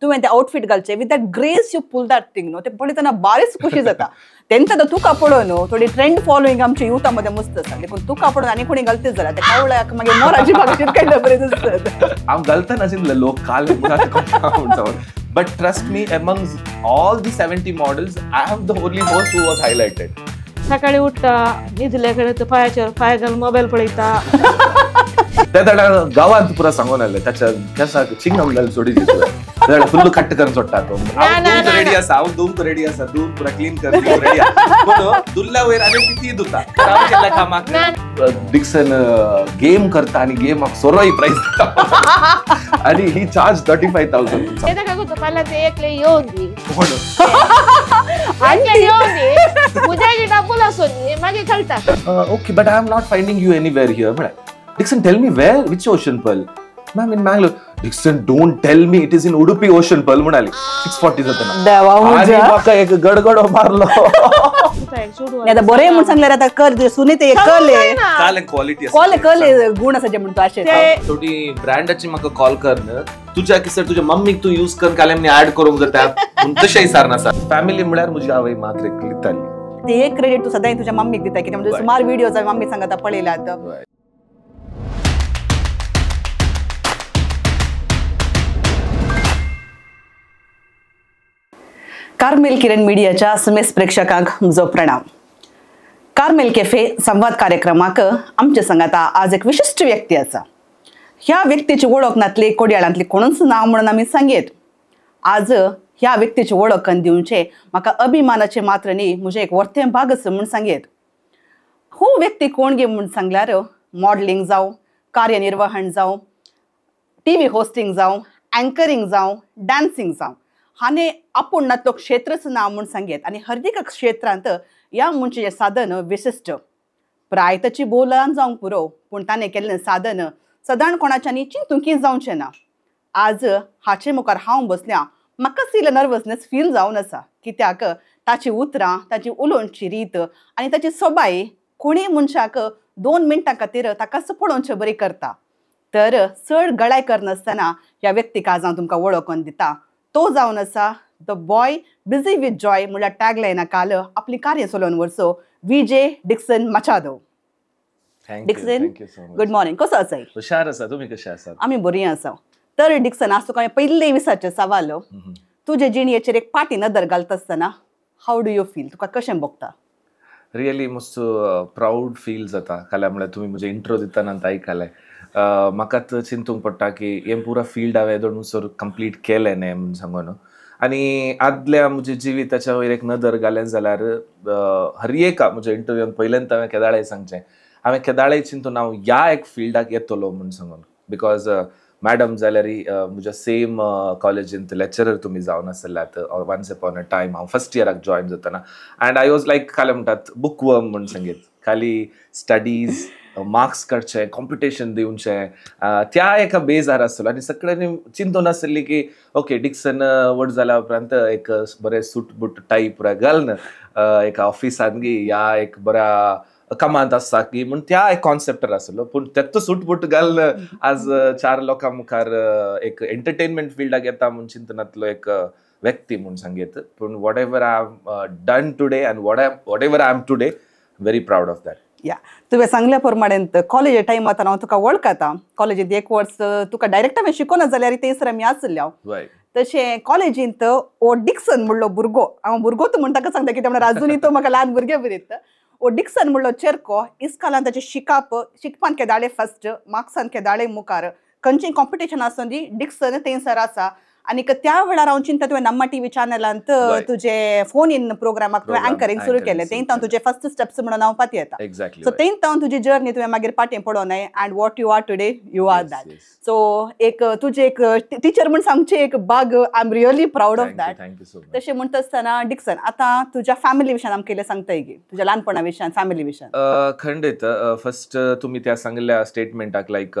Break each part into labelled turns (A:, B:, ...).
A: तुवें ते आउटफीट घालचे with that grace you pull that thing न्हू, ते पळयतना बारीच खुशी जाता. तेंका आतां तुका पळोवन न्हू थोडी ट्रेंड फॉलोईंग आमच्या युथा मध्ये मस्त आसा, देखून तुका पळोवन आनी कोणी घालतीच जाल्यार ते कावळ्याक मागीर मोराची भागाचेर काडल्या बरें दिसता.
B: हांव घालतना चिंतलें लोक काल. But trust me, amongst all the 70 models, I am the only host who was highlighted.
C: सकाळी उठता न्हिदल्याकडे तो पायाचेर पाय घालून मोबाईल पळयता.
B: त्या गांवांत पुरा सांगून आले ताच्या केसाक चिंगम घालून सोडी दिसलो, फुल्ल कट्ट करून सोडटा तो. हांव रेडी आसा, हांव धुवंक रेडी आसा, धुवून पुरा क्लीन कर रेडी आसा, पूण धुल्ल्या वयर आनी किती धुता केल्ल्या कामाक. डिक्सन गेम करता आनी गेमाक सोरोय प्रायज दिता आनी ही चार्ज 35,000.
C: ताका पाल्यां ते एकले येवन दी, एकले येवन दी, म्हज्या डबल आसून दी मागीर कळटा.
B: Okay, but I am not finding you anywhere here. म्हळ्यार Dixon, tell me where, which Ocean Pearl? Ma'am, in Bangalore. Dixon, don't tell me it is in Udupi Ocean Pearl. म्हणाली 6:40 जाताना.
A: देवा म्हज्या.
B: आनी म्हाका एक गडगडो मारलो.
A: आता बरें म्हूण सांगल्यार आतां कर सुने ते कले
B: काल क्वालिटी
A: कॉल कले गुण आसा जे म्हणतो अशें.
B: थोडी ब्रँडाची म्हाका कॉल कर तुज्या किसर तुज्या मम्मीक तूं यूज कर काल आमी ऍड करूंक जाता पूण तशें सारना आसा. फॅमिली म्हळ्यार म्हजी आवय मात्र एकली ताली.
A: ते एक क्रेडिट तूं सदांय तुज्या मम्मीक दिता, कित्याक म्हणजे सुमार व्हिडियोज हांवें मम्मी सांगता पळयल्यात. कार्मेल किरण मिडियाच्या समेस प्रेक्षकांक म्हजो प्रणाम. कार्मेल कॅफे संवाद कार्यक्रमाक आमचे संगाता आज एक विशिश्ट व्यक्ती आसा. ह्या व्यक्तीची वळख नातली कोडयाळांतली कोणूच ना म्हणून आमी सांगयत. आज ह्या व्यक्तीची वळख दिवचे म्हाका अभिमानाचे मात्र न्ही, म्हजें एक वर्तें भाग आसा म्हूण सांगयत. हो व्यक्ती कोण गे म्हूण सांगल्यार मॉडलिंग जावं, कार्यनिर्वहण जावं, टी व्ही होस्टिंग जावं, अँकरिंग जावं, डान्सिंग जावं, हाणे आपूण नातलो क्षेत्रच ना म्हूण सांगयत. आनी हर एका क्षेत्रांत ह्या मनशाचें साधन विशिश्ट. प्राय ताची बोलान जावंक पुरो, पूण ताणें केल्लें साधन सदांच कोणाच्यानी चिंतुंकी जावचें ना. आज हाचे मुखार हांव बसल्या, म्हाकाच इल्लें नर्वसनेस फील जावन आसा, कित्याक ताची उतरां, ताची उलोवची रीत आनी ताची सोबाय कोणीय मनशाक 2 मिनटां खातीर ताकाच पळोवचें बरी करता. तर चड गळाय करनासतना ह्या व्यक्तीक आज हांव तुमकां वळखून दिता. तो जावन आसा the boy busy with joy म्हणल्यार टॅगलायना काल आपली कार्य चलोवन व्हरचो Vijay Dixon Machado. Dixon, good morning. कसो आसाय?
B: हुशार आसा, तुमी कशे आसात?
A: आमी बरी आसा. तर डिक्सन, आज तुका हांवें पयले विचारचें सवाल, तुजे जिणेचेर एक पाटी नदर घालता आसतना how do you feel, तुका कशें भोगता?
B: रियली मस्त प्रावड फील जाता. काल्यार म्हळ्यार तुमी म्हजें इंट्रो दितना आयकलें, म्हाका चिंतूंक पडटा की हें पुरा फिल्ड हांवें दोन कंप्लीट केलें न्ही म्हूण सांगून. आनी आदल्या म्हज्या जिविताच्या वयर एक नदर घालें जाल्यार हर एका म्हज्या इंटरव्यून पयल्यान हांवें केदाळें सांगचें, हांवें केदाळें चिंतून हांव ह्या एक फिल्डाक येतलो म्हूण सांगून. Because madam जाल्यार म्हज्या सेम कॉलेजींत लेक्चरर तुमी जावन आसल्यात वन्स अपॉन अ टायम. हांव फर्स्ट इयराक जॉयन जातना अँड I was like खाली म्हणटात बुक वर्म म्हूण सांगीत, खाली स्टडीज, मार्क्स काडचे, कॉम्पिटिशन दिवचें, त्या एका बेजार आसलो. आनी सगळ्यांनी चिंतून आसली की ओके डिक्सन व्हड जाल्या उपरांत एक बरें सूट बूट टाय पुरा घालून एका ऑफिसांत गी ह्या एक बऱ्या कामांत आसा की म्हूण त्या एक कॉन्सेप्टर आसलो. पूण तेत्तो सूट बूट घालून आज 4 लोकां मुखार एक एंटरटेनमेंट फिल्डाक येता म्हूण चिंतनातलो एक व्यक्ती म्हूण सांगीत. पूण whatever I am done today and whatever I am today, very proud of that.
A: या तुवें सांगल्या प्रमाणे कॉलेज टायम आतां हांव तुका वळखता. कॉलेजींत एक वर्स तुका डायरेक्ट हांवें शिकोना जाल्यार थंयसर आमी आसले हांव. तशें कॉलेजींत ओ डिक्सन म्हणलो भुरगो, हांव भुरगो तूं म्हण ताका सांगता कित्याक म्हळ्यार आजुनूय तो म्हाका ल्हान भुरगे बरीत. ओ डिक्सन म्हणलो चेरको इस्कालान ताचें शिकप, शिकपान केदाळे फर्स्ट, मार्क्सान केदाळे मुखार, खंयचें कॉम्पिटिशन आसूं दी डिक्सन थंयसर आसा. आनी त्या वेळार हांव चिंता तुवें नम्मा टी व्ही चॅनलांत तुजे फोन इन प्रोग्रामाक तुवें अँकरिंग सुरू केलें, थंय तावन तुजे फर्स्ट स्टेप्स म्हणून हांव पातयेता. सो थंय तावन तुजी जर्नी तुवें मागीर पाटें पडोनाय and what you are today you are that. So एक तुजें एक टिचर म्हूण सांगचें एक बाग, I am really proud of that. तशें म्हणटा आसतना डिक्सन, आतां तुज्या फॅमिली विशयान आमकां इल्लें सांगताय गे, तुज्या ल्हानपणा विशयान, फॅमिली विशयान.
B: खंडीत. फर्स्ट तुमी त्या सांगिल्ल्या स्टेटमेंटाक लायक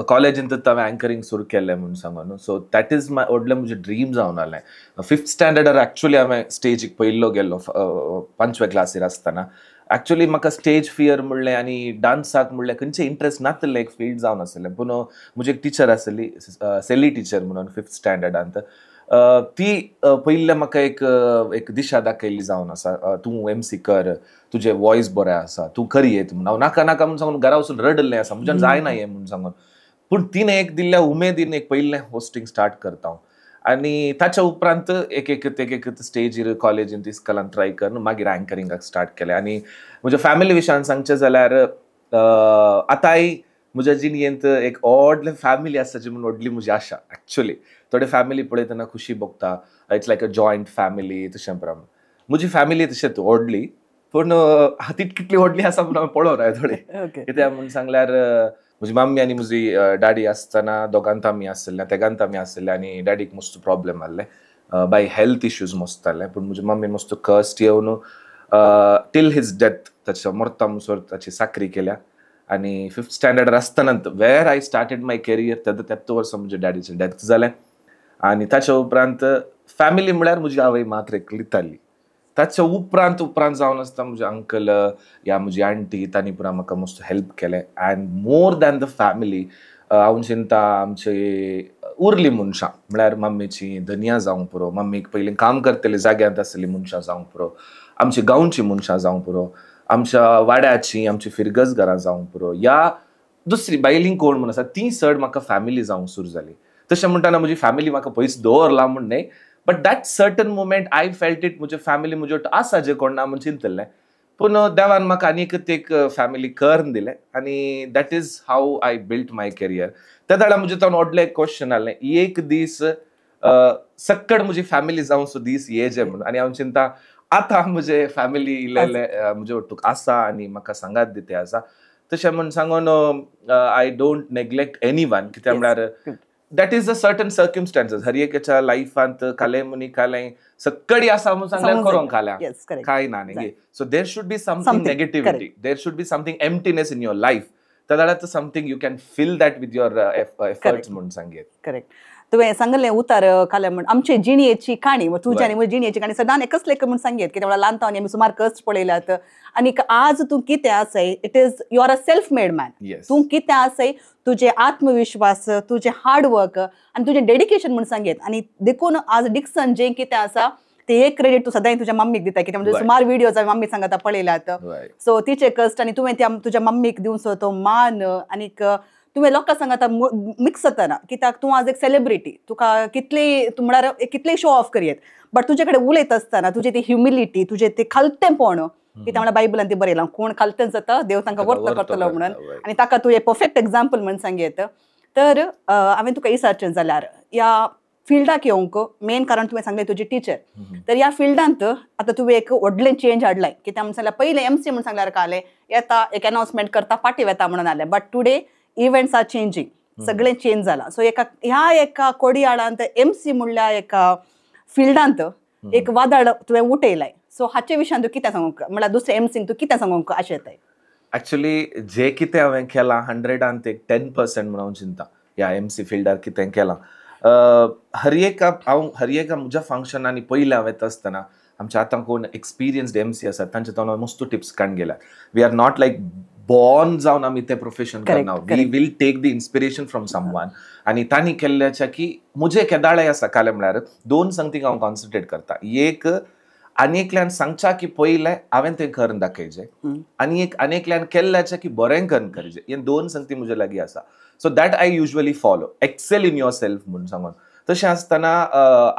B: कॉलेजींत हांवें अँकरींग सुरू केल्लें म्हूण सांगून. सो that is my व्हडलें म्हजें ड्रीम जावन आसलें. फिफ्थ स्टँडर्डार एक्चुअली हांवें स्टेजीक पयलो गेल्लो 5व्या क्लासीर आसतना. एक्चुअली म्हाका स्टेज फियर म्हणलें आनी डान्साक म्हणलें खंयचें इंट्रस्ट नातलें, एक फिल्ड जावन आसलें. पूण म्हजी एक टिचर आसली, सेली टिचर म्हणून फिफ्थ स्टँडर्डांत, ती पयलें म्हाका एक एक दिशा दाखयल्ली जावन आसा, तूं एमसी कर, तुजें वॉयस बरें आसा, तूं करयेत म्हूण. हांव नाका नाका म्हूण सांगून घरा वचून रडलें आसा, म्हज्यान जायना हें म्हूण सांगून. पूण तिणें एक दिल्ल्या उमेदीन एक पयलें होस्टींग स्टार्ट करता हांव आनी ताच्या उपरांत एक एक एक एक स्टेजीर कॉलेजींत इस्कॉलान ट्राय करून मागीर अँकरिंगाक स्टार्ट केलें. आनी म्हज्या फॅमिली विशयान सांगचें जाल्यार आतांय म्हज्या जिणेंत एक व्हडलें फॅमिली आसा जी म्हूण व्हडली म्हजी आशा. एक्चुअली थोडे फॅमिली पळयतना खुशी भोगता, it's like a joint family तशें प्रमाण. म्हजी फॅमिली तशेंच व्हडली, पूण ती कितली व्हडली आसा म्हूण हांवें पळोवंक थोडी. कित्याक म्हूण सांगल्यार म्हजी मम्मी आनी म्हजी डॅडी आसतना दोगांत आमी आसले, तेगांत आमी आसले आनी डॅडीक मस्त प्रॉब्लेम आहले बाय हेल्थ इश्यूज मस्त जाले. पूण म्हजी मम्मी मस्त कस्ट येवन टील his death ताच्या मरता म्हणसर ताची साकरी केल्या. आनी फिफ्थ स्टँडर्डार आसतना where I started my career तेन्ना त्याच वर्सा म्हज्या डॅडीचें डेथ जालें. आनी ताच्या उपरांत फॅमिली म्हळ्यार म्हजी आवय मात्र एकली जाली. ताच्या उपरांत उपरांत जावन आसता म्हजे अंकल या म्हजी आंटी तांणी पुरा म्हाका मस्त हेल्प केलें. And more than the family हांव चिंता आमची उरली मनशां म्हळ्यार मम्मीची धनिया जावंक पुरो, मम्मीक पयलीं काम करतली जाग्यांत आसली मनशां जावंक पुरो, आमची गांवची मनशां जावंक पुरो, आमच्या वाड्याची आमची फिरगज घरां जावंक पुरो, या दुसरी बायलीं कोण म्हूण आसा ती चड म्हाका फॅमिली जावंक सुरू जाली. तशें म्हणटना म्हजी फॅमिली म्हाका पयस दवरला म्हूण न्हय, but that certain moment I felt it म्हजे फॅमिली म्हज्यो आसा जे कोण ना म्हूण चिंतलें. पूण देवान म्हाका आनीक एक फॅमिली करून दिलें आनी that is how I built my career. त्या वेळार म्हजें तो व्हडलें एक क्वेश्चन आहलें, एक दीस सक्कड म्हजी फॅमिली जावं सो दीस ये जे म्हणून. आनी हांव चिंता आतां म्हजे फॅमिली इल्लें इल्लें म्हजे वटूक आसा आनी म्हाका सांगात दिते आसा. तशें म्हूण सांगून I don't neglect any one, कित्याक म्हळ्यार that is a certain circumstances. हर एकाच्या लायफांत कालें मुनी कालें सक्कडी आसा म्हूण सांगल्यार करोंक काल्या कांय ना न्ही. So there should be something negativity, there should be something emptiness in your life. त्या जाल्यार something you can fill that with your efforts म्हूण सांगेत.
A: करेक्ट. तुवें सांगलें उतार कालें म्हण आमचे जिणेची काणी, तुजी आनी म्हजी जिणेची काणी सदां एकच लेख म्हूण सांगेत कित्याक म्हळ्यार ल्हानपणान आमी सुमार कश्ट पळयल्यात आनी आज तूं कितें आसाय, it is you are a self made man. तूं कितें आसाय तुजें आत्मविश्वास, तुजें हार्डवर्क आनी तुजें डेडिकेशन म्हूण सांगेत. आनी देखून आज डिक्सन जें कितें आसा ते एक क्रेडीट तूं सदांय तुज्या मम्मीक दिता, कित्याक म्हणजे सुमार व्हिडियोज हांवें मम्मी सांगता पळयल्यात. सो तिचे कश्ट आनी तुवें त्या तुज्या मम्मीक दिवचो तो मान आनीक तुवें लोकां सांगता मिक्स जातना कित्याक तूं आज एक सेलिब्रिटी, तुका कितले तूं म्हळ्यार कितलेय शो ऑफ करयेत, बट तुजे कडेन उलयत आसतना तुजें ती ह्युमिलिटी, तुजें तें खालतेंपण, कित्याक म्हळ्यार बायबलान ती बरयलां कोण खालतें जाता देव तांकां वर्त करतलो म्हणून, आनी ताका तूं एक परफेक्ट एग्जाम्पल म्हूण सांगयत. तर हांवें तुका विचारचें जाल्यार ह्या फिल्डाक येवंक मेन कारण तुवें सांगलें तुजी टिचर, तर ह्या फिल्डांत आतां तुवें एक व्हडलें चेंज हाडलाय. कित्याक म्हूण सांगल्यार पयलें एमसी म्हूण सांगल्यार कालें येता एक अनावन्समेंट करता फाटीं वेता म्हणून आलें, but today events are changing, सगळें चेंज जालां. सो एका ह्या एका कोडयाळांत एमसी म्हणल्या एका फिल्डांत एक वादळ तुवें उठयलाय. सो हाचे विशयान तूं कितें सांगूंक म्हळ्यार दुसरे एमसींक तूं कितें सांगूंक आशें येताय?
B: एक्चुअली जे कितें हांवें केलां 100 10% म्हणून हांव चिंता ह्या एमसी फिल्डार कितें केलां. हर एका हांव हर एका म्हज्या फंक्शनांनी पयलें हांव येता आसतना आमच्या आतां कोण एक्सपिरियन्स्ड एमसी आसात तांच्या तोंडार मस्त टिप्स काडून गेल्यात. We are not like born जावन आमी तें प्रोफेशन करना, we will take the inspiration from someone. आनी तांणी केल्ल्याच्या की म्हजें केदाळे आसा कालें म्हळ्यार दोन संगतीक हांव कॉन्सन्ट्रेट करता. एक आनी एकल्यान सांगच्या की पयलें हांवें तें करून दाखयचें आनी एक आनी एकल्यान केल्ल्याचें की बरें करून करचें, हे दोन संगती म्हजे लागीं आसा. So that I usually follow, excel in yourself म्हूण सांगून. तशें आसतना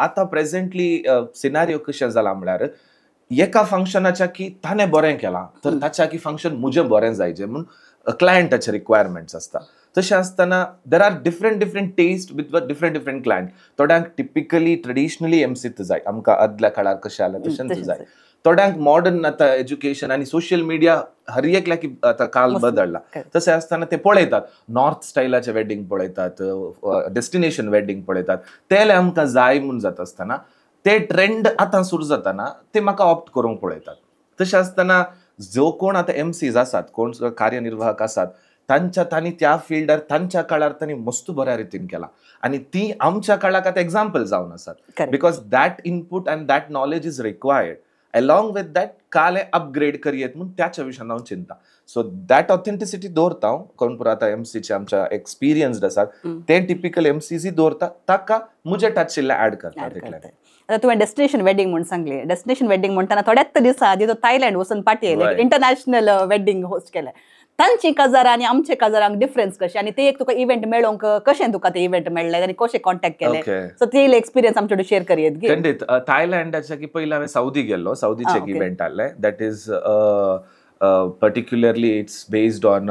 B: आतां प्रेजेंटली सिनारियो कशें जालां म्हळ्यार एका फंक्शनाच्या की ताणें बरें केलां तर ताच्या की फंक्शन म्हजें बरें जायचें म्हूण क्लायंटाचे रिक्वायरमेंट्स आसता. तशें आसतना there are different different taste with different different client. थोड्यांक टिपिकली ट्रेडिशनली एमसीत जाय, आमकां आदल्या काळार कशें आलें तशेंच जाय. थोड्यांक मॉडर्न आतां एज्युकेशन आनी सोशल मिडिया हर एकल्याक आतां काल बदलला. तशें आसतना ते पळयतात नॉर्थ स्टायलाचे वेडिंग पळयतात, डेस्टिनेशन वेडिंग पळयतात, ते आमकां जाय म्हूण जाता आसतना ते ट्रेंड आतां सुरू जाताना ते म्हाका ऑप्ट करूंक पळयतात. तशें आसतना जो कोण आतां एमसीज आसात, कोण कार्यनिर्वाहक आसात, तांच्या तांणी त्या फिल्डार तांच्या काळार तांणी मस्त बऱ्या रितीन केला आनी ती आमच्या काळाक आतां एग्जाम्पल जावन आसात because that input and that knowledge is required along with that काल अपग्रेड करयेत म्हूण त्याच्या विशयान हांव चिंता. सो that authenticity दवरता हांव. कोण पुरो आतां एमसीचे आमच्या एक्सपिरियन्स्ड आसात ते टिपिकल एमसीजी दवरता, ताका म्हजे टच इल्लें ऍड करता तितलें.
A: आतां तुवें डेस्टिनेशन वेडिंग म्हूण सांगलें. डेस्टिनेशन वेडिंग म्हणटना थोड्याच दिसा आदी तो थायलंड वचून पार्टी आयले, इंटरनॅशनल वेडिंग होस्ट केलें. तांची काजारां आनी आमचे काजारांक डिफरन्स कशें आनी ते एक तुका इव्हेंट मेळोवंक कशें तुका ते इव्हेंट मेळ्ळें आनी कशें कॉन्टॅक्ट केलें, सो ते एक्सपिरियन्स आमचे शेअर करयेत.
B: खंडीत. थायलंडाच्या की पयलीं हांवें सावदी गेल्लो, सावदीचें एक इव्हेंट आहलें that is particularly it's based on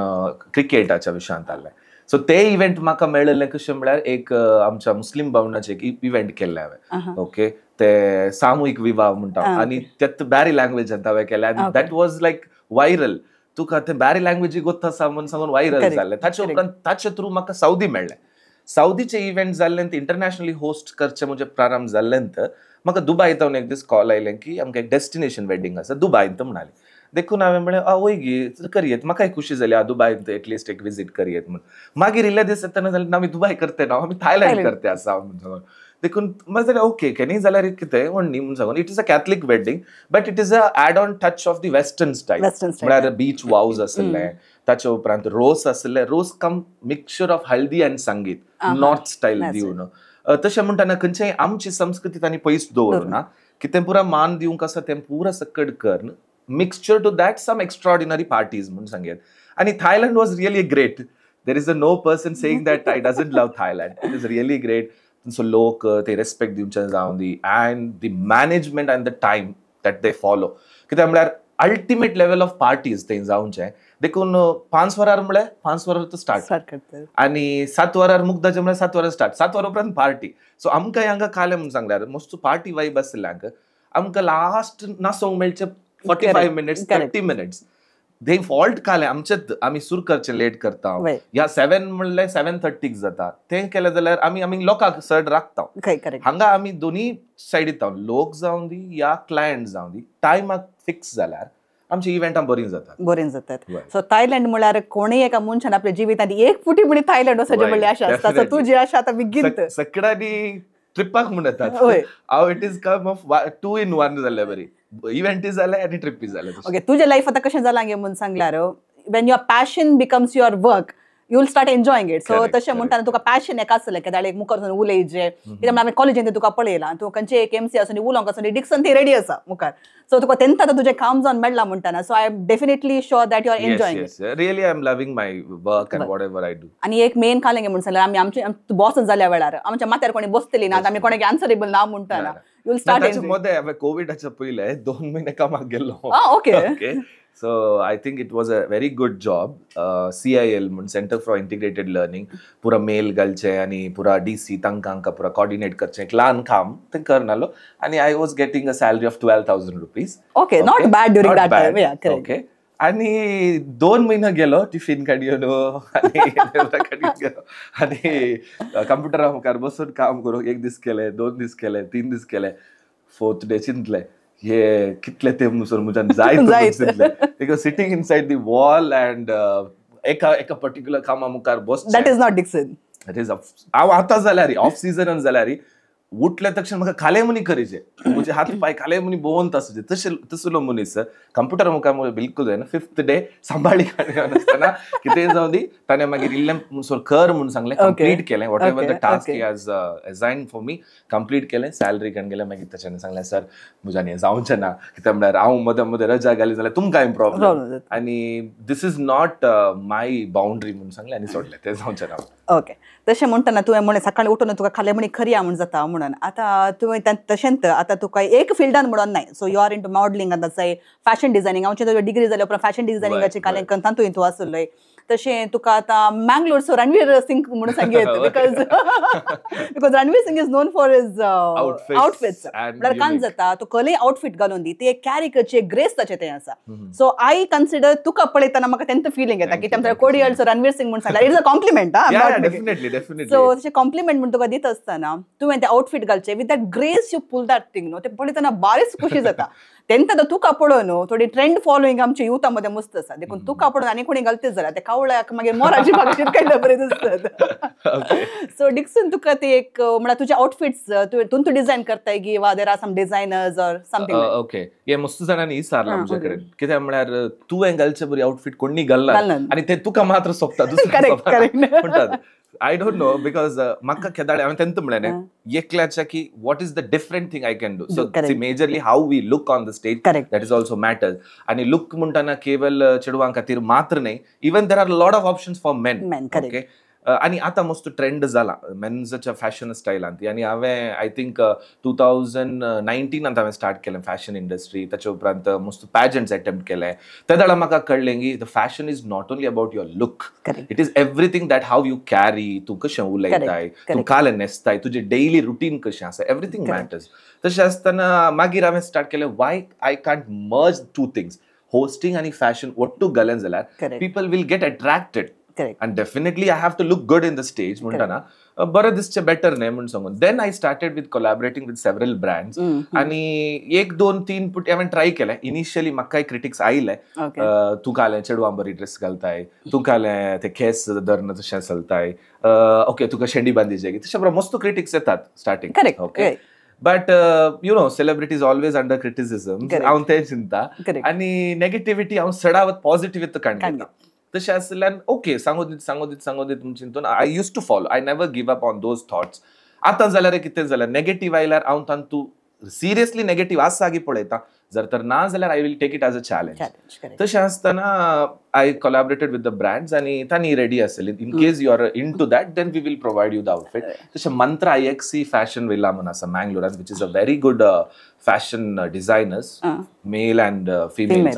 B: क्रिकेटाच्या विशयांत आहलें. सो ते इव्हेंट म्हाका मेळिल्लें कशें म्हळ्यार एक आमच्या मुस्लीम भावनाचें एक इव्हेंट केल्लें हांवें. ओके, ते सामुहीक विवाह म्हणटा आनी त्यात बॅरी लँग्वेजांत हांवें केलें आनी that was like viral. तुका ते बॅरी लँग्वेजी गोत्त आसा म्हूण सांगून व्हायरल जालें. ताचे उपरांत ताचे थ्रू म्हाका सावदी मेळ्ळें. सावदीचे इव्हेंट जाल्लें इंटरनॅशनली होस्ट करचें म्हजें प्रारंभ जाल्लें. म्हाका दुबाय तावन एक दीस कॉल आयलें की आमकां एक डेस्टिनेशन वेडिंग आसा दुबायंत म्हणाली. देखून हांवें म्हळें वय गी करयेत, म्हाकाय खुशी जाली दुबायंत एटलिस्ट एक विजीट करयेत म्हूण. मागीर इल्ले दीस येतना जालें ना आमी दुबाय करते ना, आमी थायलंड करते आसा म्हूण सांगून. देखून म्हाका जालें ओके केन्नाय जाल्यार कितें व्हडली म्हूण सांगून. It is a Catholic wedding but it is a add on touch of the western style. म्हळ्यार बीच वावज आसले, ताचे उपरांत रोस आसले, रोस कम mixture of haldi and sangeet north style दिवन. तशें म्हणटना खंयच्याय आमची संस्कृती तांणी पयस दवरना, कितें पुरा मान दिवंक आसा तें पुरा सकट करून mixture to that some extraordinary parties म्हूण सांगेत. आनी Thailand was really great. There is a no person saying that I doesn't love Thailand. It is really great. So लोक ते रेस्पेक्ट दिवचे जावन दी and the management and the time that they follow. कित्याक म्हळ्यार ultimate level of parties ते जावचे. देखून 5 वरार म्हळ्यार 5 वरार तो स्टार्ट आनी 7 वरार मुग्धाचें म्हळ्यार 7 वरार स्टार्ट, 7 वरां उपरांत पार्टी. सो आमकां हांगा कालें म्हूण सांगल्यार मस्त पार्टी वायब आसले हांगा. आमकां लास्ट नासोंक मेळचें 45 minutes 30 minutes. They fault कालें आमचेच, आमी सुर करचें लेट करता. ह्या 7 म्हणल्यार 7:30 जाता तें केलें जाल्यार आमी आमी लोकांक चड राखता. हांगा आमी दोनी सायडीत लोक जावन दी या क्लायंट जावन दी टायमाक फिक्स जाल्यार आमची इव्हेंटां बरीं जातात,
A: बरीं जातात. सो थायलंड म्हळ्यार कोणूय एका मनशान आपल्या जिवितांत एक फुटी म्हणी थायलंड वचपाचें म्हणल्यार आशा आसता. सो तुजी आशा आतां बेगीन
B: सगळ्यांनी ट्रिपाक म्हूण येतात. हांव it is come of 2 in 1 जाल्ले बरी, इव्हेंटय जालें आनी ट्रिपय जालें.
A: ओके, तुजें लायफ आतां कशें जालां गे म्हूण सांगल्यार when your passion becomes your work you will start enjoying it. So तशें म्हणटाना तुका पॅशन एक आसलें केदाळ एक मुखार वचून उलयचें, कित्याक आमी कॉलेजीन तुका पळयलां तूं खंयचे एक एमसी आसूं उलोवंक आसूं डिक्सन ती रेडी आसा मुखार. सो तुका तेन्ना आतां तुजें काम जावन मेळ्ळां म्हणटाना so I am definitely sure that you are enjoying it.
B: Really I am loving my work and whatever I do.
A: आनी एक मेन कालें म्हूण सांगल्यार आमी आमचे बॉस जाल्या वेळार आमच्या माथ्यार कोणी बसतली ना, आमी कोणाक आन्सरेबल ना म्हणटाना you will start enjoying.
B: मदें हांवें कोविडाच्या पयलें 2 म्हयने कामाक गेल्लो. Okay. So I think it was a very good job. CIL म्हूण सेंटर फॉर इंटिग्रेटेड लर्निंग पुरा मेल घालचें आनी पुरा DC तांकां हांकां पुरा कॉर्डिनेट करचें एक ल्हान काम तें करनालो. आनी I was getting a salary of 12,000 rupees.
A: Okay, not bad during that time. Yeah, correct.
B: Okay. आनी 2 म्हयने गेलो टिफीन काडून आनी काडून गेलो आनी कंप्युटरा मुखार बसून काम करूंक 1 दीस केलें, 2 दीस केले, 3 दीस केले, 4th day चिंतलें हे कितले ते म्हणसर म्हज्यान जायत चिंतलें. Because sitting inside the wall and एका एका पर्टिक्युलर कामा मुखार बस,
A: that is not Dixon.
B: That is हांव आतां जाल्यार ऑफ सिजनान जाल्यार उठले तक्षण म्हाका खाले मुनी करीचे, म्हजे हात पांय खाले मुनी भोंवत आसूचे तशें तसलो मनीस कंप्युटर मुखार म्हळ्यार बिलकूल जायना. 5th day सांबाळी नासतना कितेंय जावं दी ताणें मागीर इल्लें म्हणसर कर म्हूण सांगलें, कंप्लीट केलें. Whatever the task he has assign for me complete केलें. सॅलरी काडून गेलें. मागीर ताच्यान सांगलें सर म्हज्यान हें जावचें ना, कित्याक म्हळ्यार हांव मदें मदें रजा घाली जाल्यार तुमकांय प्रॉब्लम आनी this is not my boundary म्हूण सांगलें आनी सोडलें तें जावचें ना.
A: ओके, तशें म्हणटना तुवें म्हणलें सकाळीं उठून तुका खाले म्हणी खरी म्हूण जाता म्हणून. आतां तुवें तशेंच आतां तुका एक फिल्डान म्हणून नाय, so you are into modelling आतां फॅशन डिझायनिंग, हांव तुज्या डिग्री जाल्या उपरांत फॅशन डिझायनिंगाची कालें तातूंत तूं आसलोय. तशें तुका आतां मँगलोरचो रणवीर सिंग म्हणून सांगयत because Ranveer Singh is known for his outfits. म्हळ्यार कान जाता तूं कसलेय आउटफीट घालून दी ती एक कॅरी करची एक ग्रेस ताचें तें आसा. सो I consider तुका पळयतना म्हाका तेंच फिलींग येता की तेमच्या कोडियलचो रणवीर सिंग म्हणून सांगल्यार it is a compliment. So तशें कॉम्प्लिमेंट म्हूण तुका दिता आसतना तुवें तें आउटफीट घालचें with that grace you pull that thing न्हू, तें पळयतना बारीच खुशी जाता. तेंत आतां तुका पळोवन थोडी ट्रेंड फॉलोईंग आमच्या युथा मध्ये मस्त आसा, देखून तुका पळोवन आनी कोणी घालते जाल्यार ते कावळ्याक मागीर मोराची भागाचेर काडल्या बरें दिसतात. सो डिक्सन तुका ते एक म्हळ्यार तुजे आउटफिट्स तूं तूं डिझायन करताय की वा there are some designers or something?
B: Okay, हे मस्त जाणांनी विचारला आमचे कडेन, कित्याक म्हळ्यार तुवें घालचे बरी आउटफिट कोणी घालना आनी ते तुका मात्र सोबता दुसऱ्या म्हणटात. I don't know because म्हाका केदाळे हांवें तेंत म्हणलें न्ही एकल्याच्या की what is the different thing I can do. So see majorly how we look on the stage that is also matters. आनी लुक म्हणटाना केवल चेडवां खातीर मात्र न्ही, even there are lot of options for men. Okay, आनी आतां मस्त trend जाला मेन्साच्या फॅशन स्टायलांत. आनी हांवें I think 2019 हांवें स्टार्ट केलें फॅशन इंडस्ट्री. ताचे उपरांत मस्त पॅजंट्स अटेम्प्ट केले. ते वेळार म्हाका कळ्ळें की the fashion is not only about your look, it is everything that how you carry, तूं कशें उलयताय, तूं काले न्हेसताय, तुजें डेली रुटीन कशें आसा, एवरीथींग मॅटर्स. तशें आसतना मागीर हांवें स्टार्ट केलें why I can't merge two things, hosting आनी फॅशन ಒಟ್ಟು घालें जाल्यार people will get attracted. And definitely I have to look good in the stage म्हणटाना बरें दिसचें बेटर न्ही म्हूण सांगून. Then I started with collaborating with several brands आनी 1 2 3 पुटी हांवें ट्राय केलें. इनिशियली म्हाकाय क्रिटिक्स आयले, तूं कालें चेडवां बरी ड्रेस घालताय, तूं कालें ते केस धरून तशें चलताय, ओके तुका शेंडी बांदी जाय, तशें बरो मस्त क्रिटिक्स येतात starting. Okay, but you know celebrities always under criticism, हांव तें चिंता आनी नेगेटिविटी हांव चडावत पॉझिटिव्ह काडून घेता. तशें आसल्यान ओके सांगू दीत सांगू दीत सांगू दीत म्हूण चिंतून I use to follow, I never give up on those thoughts. आतां जाल्यार कितें जाल्यार नेगेटीव आयल्यार हांव तांतू सिरियसली नेगेटीव आसा की पळयता, जर तर ना जाल्यार I will take it as a challenge. तशें आसतना I collaborated with the brands आनी तांणी रेडी आसली in case you are into that then we will provide you the outfit. तशें मंत्रा IXC fashion villa म्हूण आसा मँगलोरान, which is a very good fashion designers, male and female,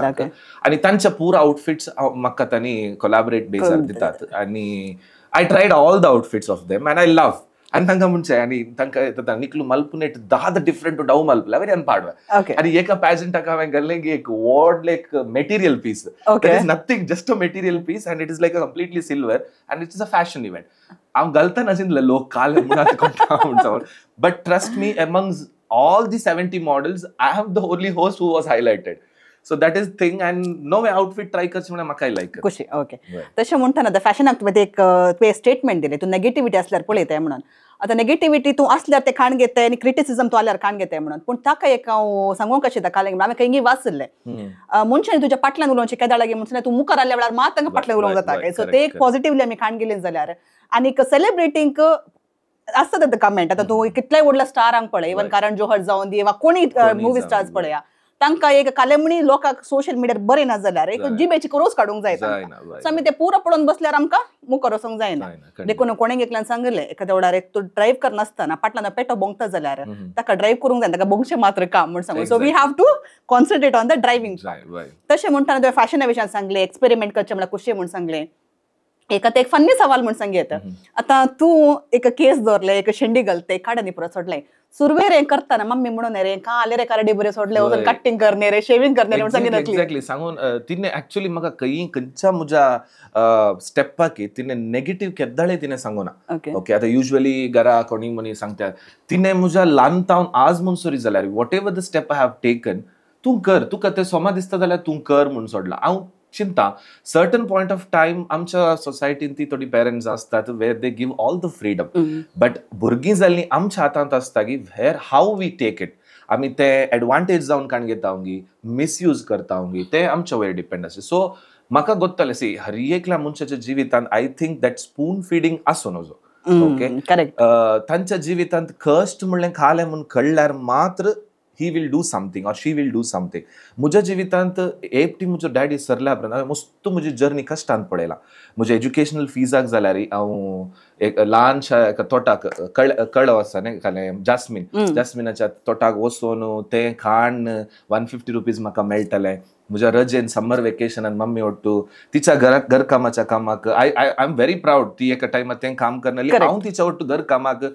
B: आनी तांच्या पुरा outfits म्हाका तांणी कोलॅबरेट बेजार दितात. आनी I tried all the outfits of them and I love. आनी तांकां म्हणचें आनी तांकां निकलू मल्पुनेट दाद डिफरंट डाव मल्पला वेरी अनपाडवे. आनी एका पॅजंटाक हांवें घाल्लें की एक व्हडलें एक material piece, that is nothing, just a material piece and it is like a completely silver and it is a fashion event. हांव घालतना चिंतलें लोक काल म्हणून, but trust me amongst all the 70 models I am the only host who was highlighted. So that is thing and no outfit try करचें म्हणल्यार म्हाकाय लायक
A: खुशी. Okay, तशें म्हणटना आतां फॅशनाक तुवें एक तुवें स्टेटमेंट दिलें, तूं नेगेटिविटी आसल्यार पळयताय म्हणून. आतां नेगेटिविटी तूं आसल्यार तें खाण घेताय आनी क्रिटिसिजम तूं आसल्यार खाण घेताय म्हणून, पूण ताका एक हांव सांगूंक कशें येता काल हांवें खंय वाचिल्लें मनशांनी तुज्या फाटल्यान उलोवचें केदाळ लागीं म्हणून तूं मुखार आयल्या वेळार मात तांकां फाटल्यान उलोवंक जाता. सो ते एक पॉझिटिवली आमी खाण गेलीं जाल्यार आनीक सेलिब्रेटींक आसता ते कमेंट. आतां तूं कितल्याय व्हडल्या स्टारांक पळय, इवन करण जोहर जावन दी वा कोणी मुवी स्टार्स पळया, तांकां एक कालेमणी लोकांक सोशल मिडियार बरें ना जाल्यार एक जिबेची रोस काडूंक जाय. सो आमी ते पुरो पळोवन बसल्यार आमकां मुखार वचूंक जायना. देखून कोणें एकल्यान सांगिल्लें एखाद्या वेळार एक तूं ड्रायव्ह करनासतना फाटल्यान पेटो भोंवता जाल्यार ताका ड्रायव्ह करूंक जायना, ताका भोंवचें मात्र काम म्हूण सांगून. So we have to concentrate on the driving. तशें म्हणटना तुवें फॅशना विशयान सांगलें, एक्सपेरिमेंट करचें म्हळ्यार खुशी म्हूण सांगलें. एक आतां एक फन्नी सवाल म्हूण सांगयत, आतां तूं एक केस दवरलें, एक शेंडी घालते काडनी पुरो सोडलें, सुरवेर हें करतना मम्मी म्हणून रे काले रे कारडी बरें सोडलें वचून कटिंग करने रे शेविंग करने रे म्हूण सांगितलें.
B: एक्झॅक्टली सांगून तिने ऍक्च्युली म्हाका खंय खंयच्या म्हज्या स्टेपाक तिने नेगेटीव केद्दाळे तिने सांगू ना. ओके, आतां युजली घरा कोणी मनी सांगता, तिने म्हज्या ल्हान तावन आज म्हणसरी जाल्यार whatever the step I have taken तूं कर, तुका तें सोमा दिसता जाल्यार तूं कर म्हूण सोडलां. हांव चिंता सर्टन पॉयंट ऑफ टायम आमच्या सोसायटीन ती थोडी पेरंट्स आसतात where they give all the freedom, but भुरगीं जाल्लीं आमच्या हातांत आसता की where how we take it, आमी ते एडवांटेज जावन काण घेता गी मिसयूज करता गी ते आमच्या वयर डिपेंड आसता. सो म्हाका गोत्तालें सी हर एकल्या मनशाच्या जिवितांत I think that spoon feeding आसूं नजो. Okay,
A: correct.
B: तांच्या जिवितांत कश्ट म्हणलें खालें म्हूण कळ्ळ्यार मात्र he will do something or she will do something. म्हज्या जिवितांत एकटी म्हजो डॅडी सरल्या उपरांत हांवें मस्त म्हजी जर्नी कश्टान पळयला. म्हज्या एज्युकेशनल फिजाक जाल्यार हांव एक ल्हानशा एका तोटाक कळव आसा न्ही खालें जास्मीन, जास्मिनाच्या तोटाक वचून तें खाण 150 रुपीज म्हाका मेळटालें. म्हज्या रजेन समर वेकेशनान मम्मी ಒಟ್ಟು तिच्या घरात घरकामाच्या कामाक I I am very proud. ती एका टायमार तें काम करनाली, हांव तिच्या ಒಟ್ಟು घरकामाक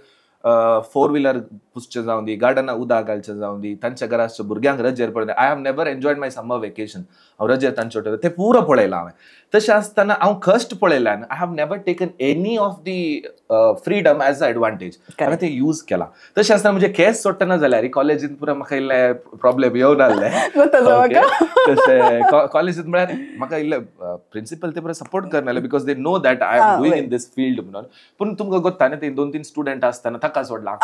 B: फोर व्हिलर पुसचें जावं दी, गार्डना उदक घालचें जावं दी, तांच्या घरा भुरग्यांक रजेर पळयलें. I have never enjoyed my summer vacation. हांव रजेर तांचे वटेन तें पुरो पळयलां हांवें. तशें आसतना हांव कश्ट पळयल्यान I have never taken any of the freedom as a advantage. हांवें तें यूज केलां. तशें आसतना म्हजे केस सोडटना जाल्यार कॉलेजीन पुरो म्हाका इल्लें प्रॉब्लेम येवन आहले. तशें कॉलेजीन म्हळ्यार म्हाका इल्लें प्रिंसिपल ते पुरो support करनासले because they know that I am doing in this field म्हणून. पूण तुमकां गोत्ता न्ही, ते 2-3 स्टुडंट आसतना ताका सोडला,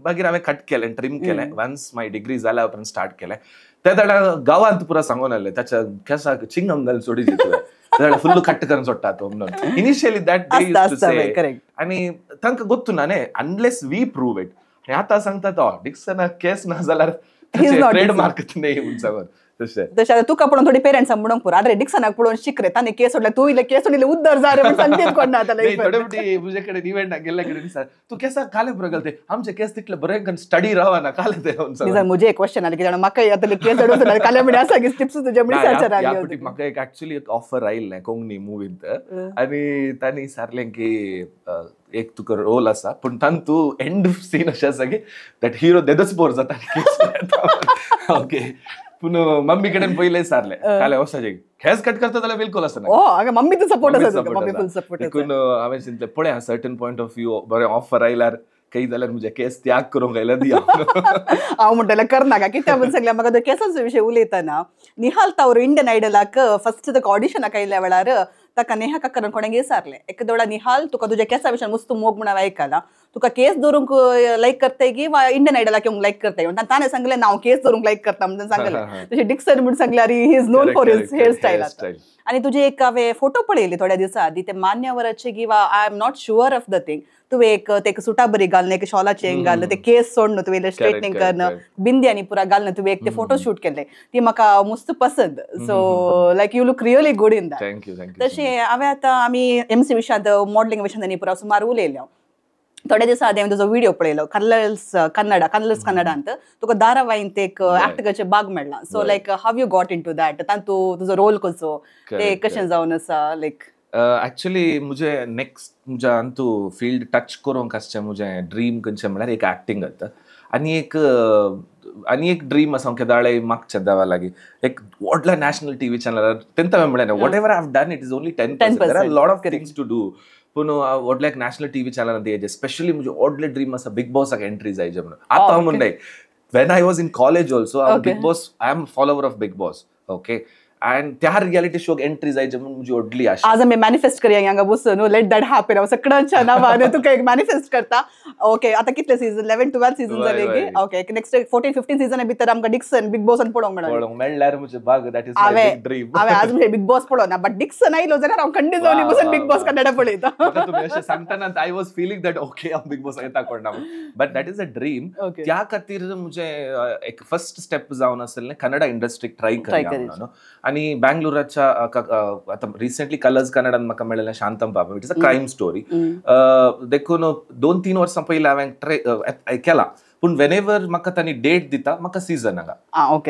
B: मागीर हांवें कट केलें, ट्रीम केलें. वन्स माय डिग्री जाल्या उपरांत स्टार्ट केलें. ते जाल्यार गांवांत पुरो सांगून आसलें ताच्या केसाक चिंगम घालून सोडी जाल्यार फुल्ल कट करून सोडटा तो म्हणून. Initially that they used to say. आनी तांकां गोत्तू ना न्ही, अनलेस we prove it. आनी आतां सांगता तो डिक्सनाक केस ना जाल्यार ट्रेडमार्क न्ही म्हूण सांगून. तशें
A: तशें आतां तुका पळोवन थोडी पेरंट्सां म्हणूंक पुरो, आरे डिक्सनाक पळोवन शिक रे, ताणें केस सोडले, तूं इल्लें केस सोडिल्लें उद्दार जा रे म्हूण सांगतीत कोण ना आतां.
B: थोडे फावटी म्हजे कडेन इव्हेंटाक गेल्ल्या कडेन दिसता तूं केसाक काले पुरो घालते, आमचे केस तितले बरें स्टडी रावना काले ते.
A: म्हजें एक क्वेश्चन आलें कित्याक म्हाका आतां केस सोडून काले म्हणी आसा की टिप्स तुजे म्हणी.
B: म्हाका एक एक्चुअली एक ऑफर आयिल्लें कोंकणी मुवींत आनी तांणी सांगलें की एक तुका रोल आसा पूण तातूंत एंड सीन अशें आसा की that hero देदच बोर जाता. ओके, पूण मम्मी कडेन पयलें सारलें काले वचपाचें केस कट करता जाल्यार बिलकुल आसना.
A: मम्मी तर सपोर्ट आसा, मम्मी फुल सपोर्ट.
B: देखून हांवें चिंतलें पळय सर्टन पॉयंट ऑफ व्यू बरें ऑफर आयल्यार काही जाल्यार म्हजे केस त्याग करूंक आयल्यार दिया.
A: हांव म्हणटलें करनाका कित्याक म्हूण सांगलें म्हाका केसाचो विशय उलयतना निहाल तावर इंडियन आयडलाक फर्स्ट ताका ऑडिशनाक आयिल्ल्या वेळार ताका नेहा कक्करान कोणाक विचारलें एका वेळार निहाल तुका तुज्या केसा विशयान मस्त मोग म्हूण हांवें आयकलां, तुका केस दवरूंक लायक करताय की वा इंडियन आयडलाक येवंक लायक करताय म्हणून ताणें सांगलें ना हांव केस दवरूंक लायक करता म्हणून सांगलें. तशें डिक्सन म्हूण सांगल्यार he is known for his hair style. आनी तुजे एक हांवें फोटो पळयली थोड्या दिसां आदीं ते मान्यवराचे किंवा I am not sure of the thing, तुवें एक ते सुटा बरी घालून एक शॉलाचें घालून ते केस सोडून तुवें स्ट्रेटनिंग करून बिंदी आनी पुरा घालून तुवें एक ते फोटो शूट केल्ले, ती म्हाका मस्त पसंद. So like you look really good in that. तशें हांवें आतां आमी एमसी विशयांत मॉडलिंग विशयांत आनी पुरा सुमार उलयल्या. थोड्या दिसां आदीं हांवें तुजो व्हिडियो पळयलो कलर्स कन्नडा, कलर्स कन्नडांत तुका धारावाहींत एक एक्ट करचें भाग मेळ्ळा. So like how you got into that, तातूंत तुजो रोल कसो ते कशें जावन आसा? लायक
B: एक्चुअली म्हजें नेक्स्ट म्हज्या अंतू फिल्ड टच करूंक आसचें म्हजें ड्रीम खंयचें म्हळ्यार एक एक्टींग जाता आनी एक ड्रीम आसा हांव केदाळे मागचें देवा लागीं एक व्हडल्या नॅशनल टीव्ही चॅनलार तेंका हांवें म्हणलें whatever I have done it is only 10%, there are lot of things to do. पूण व्हडल्या एक नॅशनल टीव्ही चॅनलार दियाचे स्पेशली म्हजें व्हडलें ड्रीम आसा बिग बॉसाक एंट्री जायचे म्हणून. आतां हांव म्हणटाय when I was in college also हांव Bigg Boss, I am follower of Bigg Boss. Okay, and त्या रियालिटी शोक एंट्री जायचे म्हणून म्हजी व्हडली आशा.
A: आज आमी मॅनिफेस्ट करया हांगा बसून, let that happen. हांव सगळ्यांच्या नांवान तुका एक मॅनिफेस्ट करता. ओके, आतां कितले सीजन 11-12 सीजन जाले की? ओके, नेक्स्ट 14-15 सीजन भितर आमकां डिक्सन बिग बॉसान पळोवंक मेळोंक.
B: पळोवंक मेळ्ळ्यार म्हजें भाग, that is my big dream.
A: हांवें आज म्हजें बिग बॉस पळोवना बट डिक्सन आयलो जाल्यार हांव खंडीत जावन बसून बिग बॉस कन्नडा पळयता.
B: तुमी अशें सांगतना I was feeling that okay हांव बिग बॉस येता कोण ना, but that is a dream. त्या खातीर म्हजें एक फर्स्ट स्टेप जावन आसलें कन्नडा इंडस्ट्रीक ट्राय करया म्हणून. आनी बँगलोराच्या आतां रिसेंटली कलर्स कन्नडान म्हाका मेळिल्लें Shantam Papam, it is a crime story. देखून 2-3 वर्सां पयलीं हांवें ट्राय केला, पूण वेनेवर म्हाका तांणी डेट दिता म्हाका सीजन हांगा.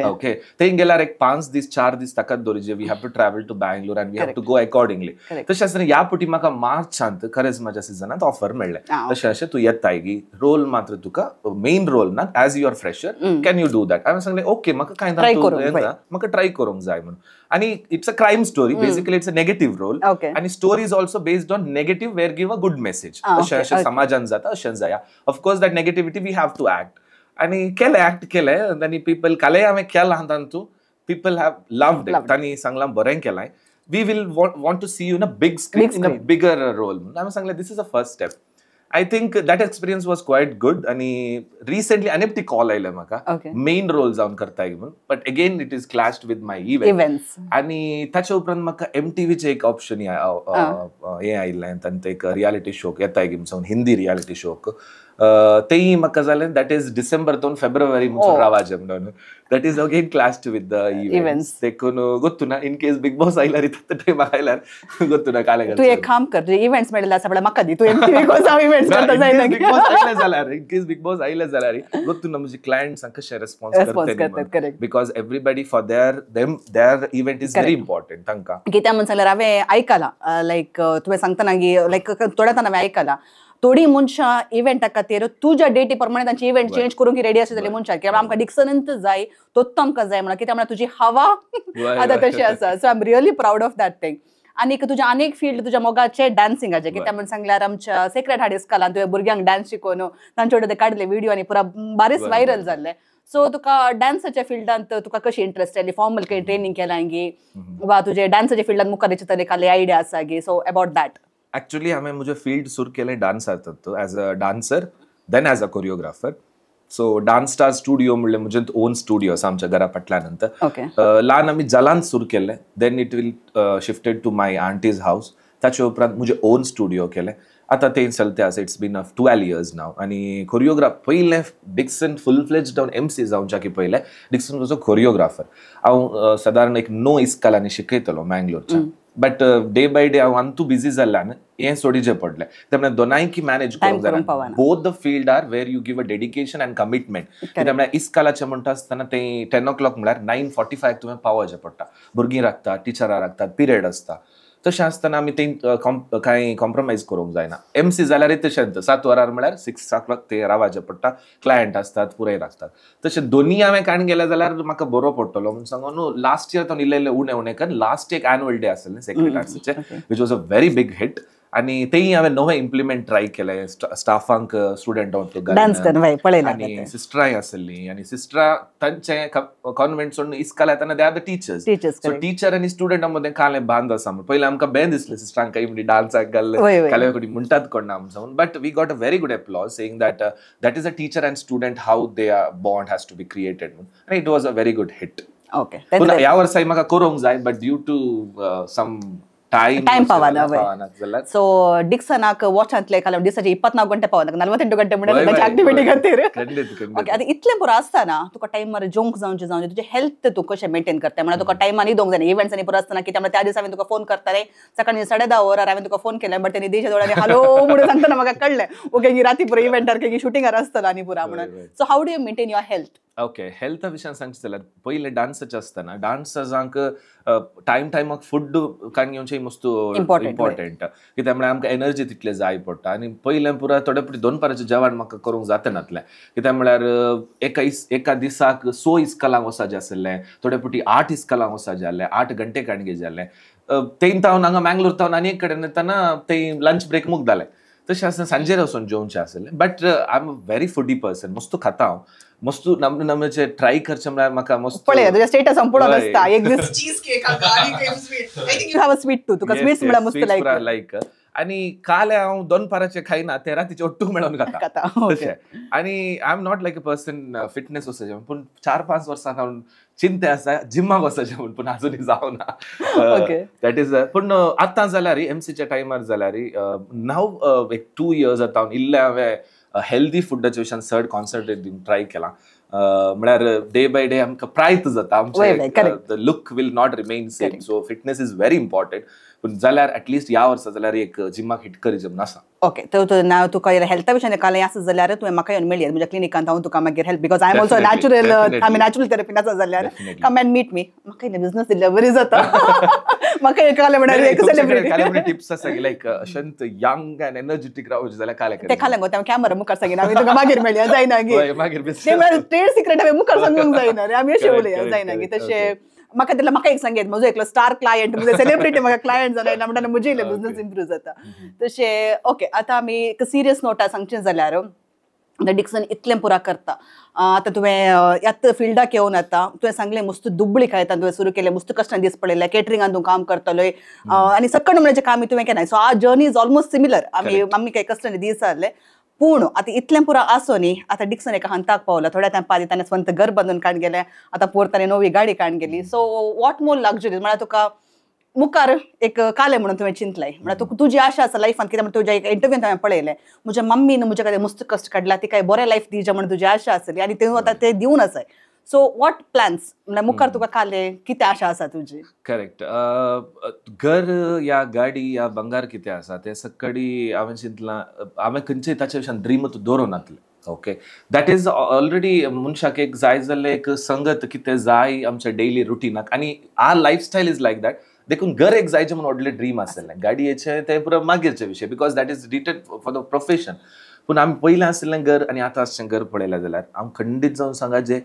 B: ओके, थंय गेल्यार एक 5 दीस 4 दीस ताकाच दवरिजे, we have to travel to Bangalore and we have to go accordingly. तशें आसतना ह्या फावटी म्हाका मार्चांत खरेंच म्हाज्या सिजनांत ऑफर मेळ्ळें, तशें अशें तूं येताय गी रोल मात्र तुका मेन रोल ना, as you are fresher can you do that. हांवें सांगलें ओके म्हाका कांय ना, म्हाका ट्राय करूंक जाय म्हणून. आनी it's a crime story, basically it's a negative role आनी story is also based on negative where give a good message. अशें अशें समाजान जाता अशें जाया, of course that negativity we have to act. आनी केलें, एक्ट केलें आनी पीपल कालें हांवें केलां तातूंत पीपल have loved it, तांणी सांगलां बरें केलां, we will want to see you in a big screen in a bigger role. हांवें सांगलें this is a first step. I think that experience was quite good. आनी रिसेंटली आनी ती call आयले म्हाका मेन रोल जावन करताय म्हणून, but again it is clashed with my events. आनी ताच्या उपरांत म्हाका MTVचें एक ऑप्शन हें आयिल्लें, तांचें एक रियालिटी शोक येताय गी म्हणून, हिंदी रियालिटी शोक. तेही म्हाका जालें that is December 2 February म्हणून रावाचें म्हणून, that is again clashed with the events. देखून गोत्तू ना इन केस बिग बॉस आयल्यार त्या टायमार आयल्यार गोत्तू ना काले.
A: तूं एक काम कर, तुजे इव्हेंट्स मेळिल्ले आसा पळय म्हाका दी, तूं MTV कोसा इव्हेंट्स करता जायना.
B: बिग बॉस आयले जाल्यार इन केस बिग बॉस आयले जाल्यार गोत्तू ना म्हजे क्लायंट्सांक कशें रेस्पॉन्स करता, because everybody for their them their event is very important तांकां.
A: कित्याक म्हण सांगल्यार हांवें आयकलां, लायक तुवें सांगतना की लायक थोड्या जाणां हांवें आयकलां थोडीं मनशां इव्हेंटा खातीर तुज्या डेटी प्रमाणे तांची इव्हेंट चेंज करूंक रेडी आसतली मनशां की आमकां डिक्सनंत जाय तोच आमकां जाय म्हणून, कित्याक म्हळ्यार तुजी हवा आतां तशी आसा. So I am really proud of that thing. आनीक तुज्या अनेक फिल्ड तुज्या मोगाचे डान्सिंगाचे, कित्याक म्हणून सांगल्यार आमच्या सेक्रेड हार्ट इस्कॉलान तुवें भुरग्यांक डान्स शिकोवन तांचे वटेन ते काडले व्हिडिओ आनी पुरा बारीच व्हायरल जाल्ले. सो तुका डान्साच्या फिल्डांत तुका कशी इंट्रस्ट आयली, फॉर्मल काही ट्रेनिंग केलां गी वा तुजे डान्साच्या फिल्डांत मुखार चिंतले काले आयडिया आसा गी, सो अबाउट that?
B: Actually हांवें म्हजें फिल्ड सुरू केलें डान्सांत as a dancer, then as a choreographer. So dance star studio म्हणलें म्हजें ओन स्टुडिओ आसा आमच्या घरा फाटल्यान. ल्हान आमी जलान सुरू केल्लें, then it will shifted to my auntie's house. ताचे उपरांत म्हजें ओन स्टुडिओ केलें, आतां तें चलते आसा. It's been 12 years नाव. आनी कोरियोग्राफ पयलें डिक्सन फूल फ्लेज डावन MC जावच्या की पयलें डिक्सन वॉज अ कोरियोग्राफर. हांव सादारण एक 9 इस्कॉलांनी शिकयतलो मँगलोरच्या, बट डे बाय डे हांव अंतू बिजी जाल्ल्यान हें सोडीचें पडलें. त्यामुळे दोनांयकी मॅनेज करूंक जायना. Both the field are where you give a dedication and commitment. कित्याक म्हळ्यार इस्कॉलाचें म्हणटा आसतना तें 10 o'clock म्हळ्यार 9:45 तुवें पावोवचें पडटा. भुरगीं राखतात, टिचरां राखतात, पिरियड आसता. तशें आसतना आमी तें कांय कॉम्प्रोमायज करूंक जायना. MC जाल्यारय तशेंच 7 वरार म्हळ्यार 6 o'clock ते रावचें पडटा, क्लायंट आसतात, पुराय राखतात. तशें दोनी हांवें काण गेलें जाल्यार म्हाका बरो पडटलो म्हणून सांगून न्हू लास्ट इयर तो इल्लें इल्लें उणें उणें कर लास्ट एक एनुअल डे आसलें sacred आर्ट्साचें, which was a very big hit. आनी तेय हांवें नवें इम्प्लिमेंट ट्राय केलें, स्टाफांक स्टुडंटांक आनी सिस्टरांय आसलीं, आनी सिस्टरां तांचें कॉन्वेंट सोडून इस्कॉल येतना they are the teachers. So teacher आनी स्टुडंटा मदें कालें बांद आसा म्हूण पयलीं आमकां बें दिसलें सिस्टरांक कांय म्हणजे डान्साक घाल्लें काले कोणी म्हणटात कोण ना म्हणून, but we got a very good applause saying that that is a teacher and student how they are bond has to be created म्हणून, आनी it was a very good hit.
A: Okay,
B: पूण ह्या वर्साय म्हाका करूंक जाय, but due to some
A: time पावना. So डिक्सनाक वॉचांतले काल दिसाचे 24 ಗಂಟೆ पावना, 48 ಗಂಟೆ म्हणल्यार ऍक्टिव्हिटी खातीर. ओके, आतां इतलें पुरो आसतना तुका टायमार जेवंक जावचें जावचें, तुजें हेल्थ तूं कशें मेंटेन करता? म्हणल्यार तुका टायमान दोंक जायना, इव्हेंट्स आनी पुरो आसतना कित्याक म्हणल्यार त्या दिसा हांवें तुका फोन करतालें सकाळीं 10:30 वरार हांवें तुका फोन केलें, बट तेणी देशा दोळ्यांनी हॅलो म्हणून सांगतना म्हाका कळ्ळें ओके की राती पुरो इव्हेंटार की शुटिंगार आसतलो आनी पुरा म्हणून. So how do you maintain your health?
B: Okay, हेल्था विशयान सांगचें जाल्यार पयलें डान्साचें आसतना डान्सर्सांक टायम टायमाक फूड काडून घेवचें मस्त इम्पॉर्टंट, कित्याक म्हळ्यार आमकां एनर्जी तितलें जाय पडटा. आनी पयलें पुरा थोडे फावटी दोनपाराचें जेवण म्हाका करूंक जातानातलें, कित्याक म्हळ्यार एका दिसाक 6 इस्कॉलांक वचपाचें आसलें, थोडे फावटी 8 इस्कॉलांक वचपाचें आसलें, 8 घंटे काडून घेवचें आसलें. तें तावन हांगा मँगलोर तावन आनी एक कडेन येतना तें लंच ब्रेक मुगदालें. तशें आसतना सांजेर वचून जेवचें आसलें. But I am a very foodie person, मस्त खाता हांव, मस्त नम नमेचे ट्राय करचें म्हळ्यार म्हाका मस्त
A: पळय तुज्या स्टेटस हांव पळोवन आसता एक दीस cheese cake I think you have a sweet tooth, तुका स्वीट्स म्हळ्यार मस्त लायक. आनी काल हांव दोनपाराचें खायना, ते रातीचें ओट्टू मेळोवन खाता तशें. आनी I am not like a person fitness वचपाचें, पूण 4-5 वर्सां हांव चिंते आसा जिमाक वचपाचें म्हूण, पूण आजुनूय जावना. That is. पूण आतां जाल्यार MCच्या टायमार जाल्यार नाव एक 2 इयर्स आतां हांव इल्लें हांवें हेल्दी फुडाच्या विशयान चड कॉन्सन्ट्रेट दिवन ट्राय केलां. म्हळ्यार डे बाय डे आमकां प्रायत जाता, आमचें the look will not remain same. So fitness is very important. पूण जाल्यार एटलिस्ट ह्या वर्सा जाल्यार एक जिमाक हिट करीत म्हूण आसा. ओके, तर ना तुका हेल्था विशयान काल आसा जाल्यार तुवें म्हाका येवन मेळया म्हज्या क्लिनिकांत, हांव तुका मागीर help, because I am also natural, आमी नॅचरल थेरपी आसा जाल्यार कम एंड मीट मी. म्हाका इल्लें बिजनस दिल्ल्या बरी जाता, म्हाका एक कालें म्हळ्यार एक सेलिब्रिटी
B: टिप्स आसा की लायक अशेंच यंग एंड एनर्जेटीक रावचें जाल्यार कालें
A: तें खालें गो, तें कॅमेरा मुखार सांगिना आमी तुका मागीर मेळया जायना गी,
B: मागीर
A: ट्रेड सिक्रेट हांवें मुखार सांगूंक जायना रे, आमी अशें उलया जायना गी. तशें म्हाका तितलें म्हाका एक सांगेत म्हजो एकलो स्टार क्लायंट, म्हजो सेलिब्रिटी म्हाका क्लायंट जालो ना म्हणटा म्हजें इल्लें बिजनस इम्प्रूव जाता. तशें ओके, आतां आमी एक सिरियस नोटा सांगचें जाल्यार डिक्सन इतलें पुरा करता, आतां तुवें ह्याच फिल्डाक येवन आतां तुवें सांगलें मस्त दुबळी खायता तुवें सुरू केलें, मस्त कश्टान दीस पडलेले, केटरिंगान तूं काम करतलोय आनी सकट म्हणल्यार काम तुवें केलें. So our journey is almost similar, आमी आमी कांय कश्टांनी दीस जाले. पूण आतां इतलें पुरो आसो न्ही, आतां डिक्सन एका हंताक पावला, थोड्या तेंपा आदी ताणें स्वंत घर बांदून काडून गेलें, आतां पोर ताणें नवी गाडी काडून गेली. सो what more luxuries म्हळ्यार तुका मुखार एक कालें म्हणून तुवें चिंतलें, म्हळ्यार तुका तुजी आशा आसा लायफान, कित्याक म्हणटा तुज्या एक इंटरव्यून हांवें पळयलें म्हज्या मम्मीन म्हज्या खातीर मस्त कश्ट काडला, तिका बरें लायफ दिवचें म्हणून तुजी आशा आसली आनी तें आतां तें दिवन आसाय. सो what plans म्हळ्यार मुखार तुका कालें कितें आशा आसा तुजी?
B: करेक्ट, घर या गाडी या बंगार कितें आसा तें सगळी हांवें चिंतलां, हांवें खंयचेय ताच्या विशयान ड्रीमूच दवरूं नातलें. ओके, that is already मनशाक एक जाय जाल्लें एक संगत कितें जाय आमच्या डेली रुटिनाक, आनी our lifestyle is like that. देखून घर एक जायचें म्हणून व्हडलें ड्रीम आसलें. गाडयेचें तें पुरो मागीरचें विशय because that is written for the profession. पूण आमी पयलें आशिल्लें घर आनी आतां आसचें घर पळयलें जाल्यार हांव खंडीत जावन सांगा जे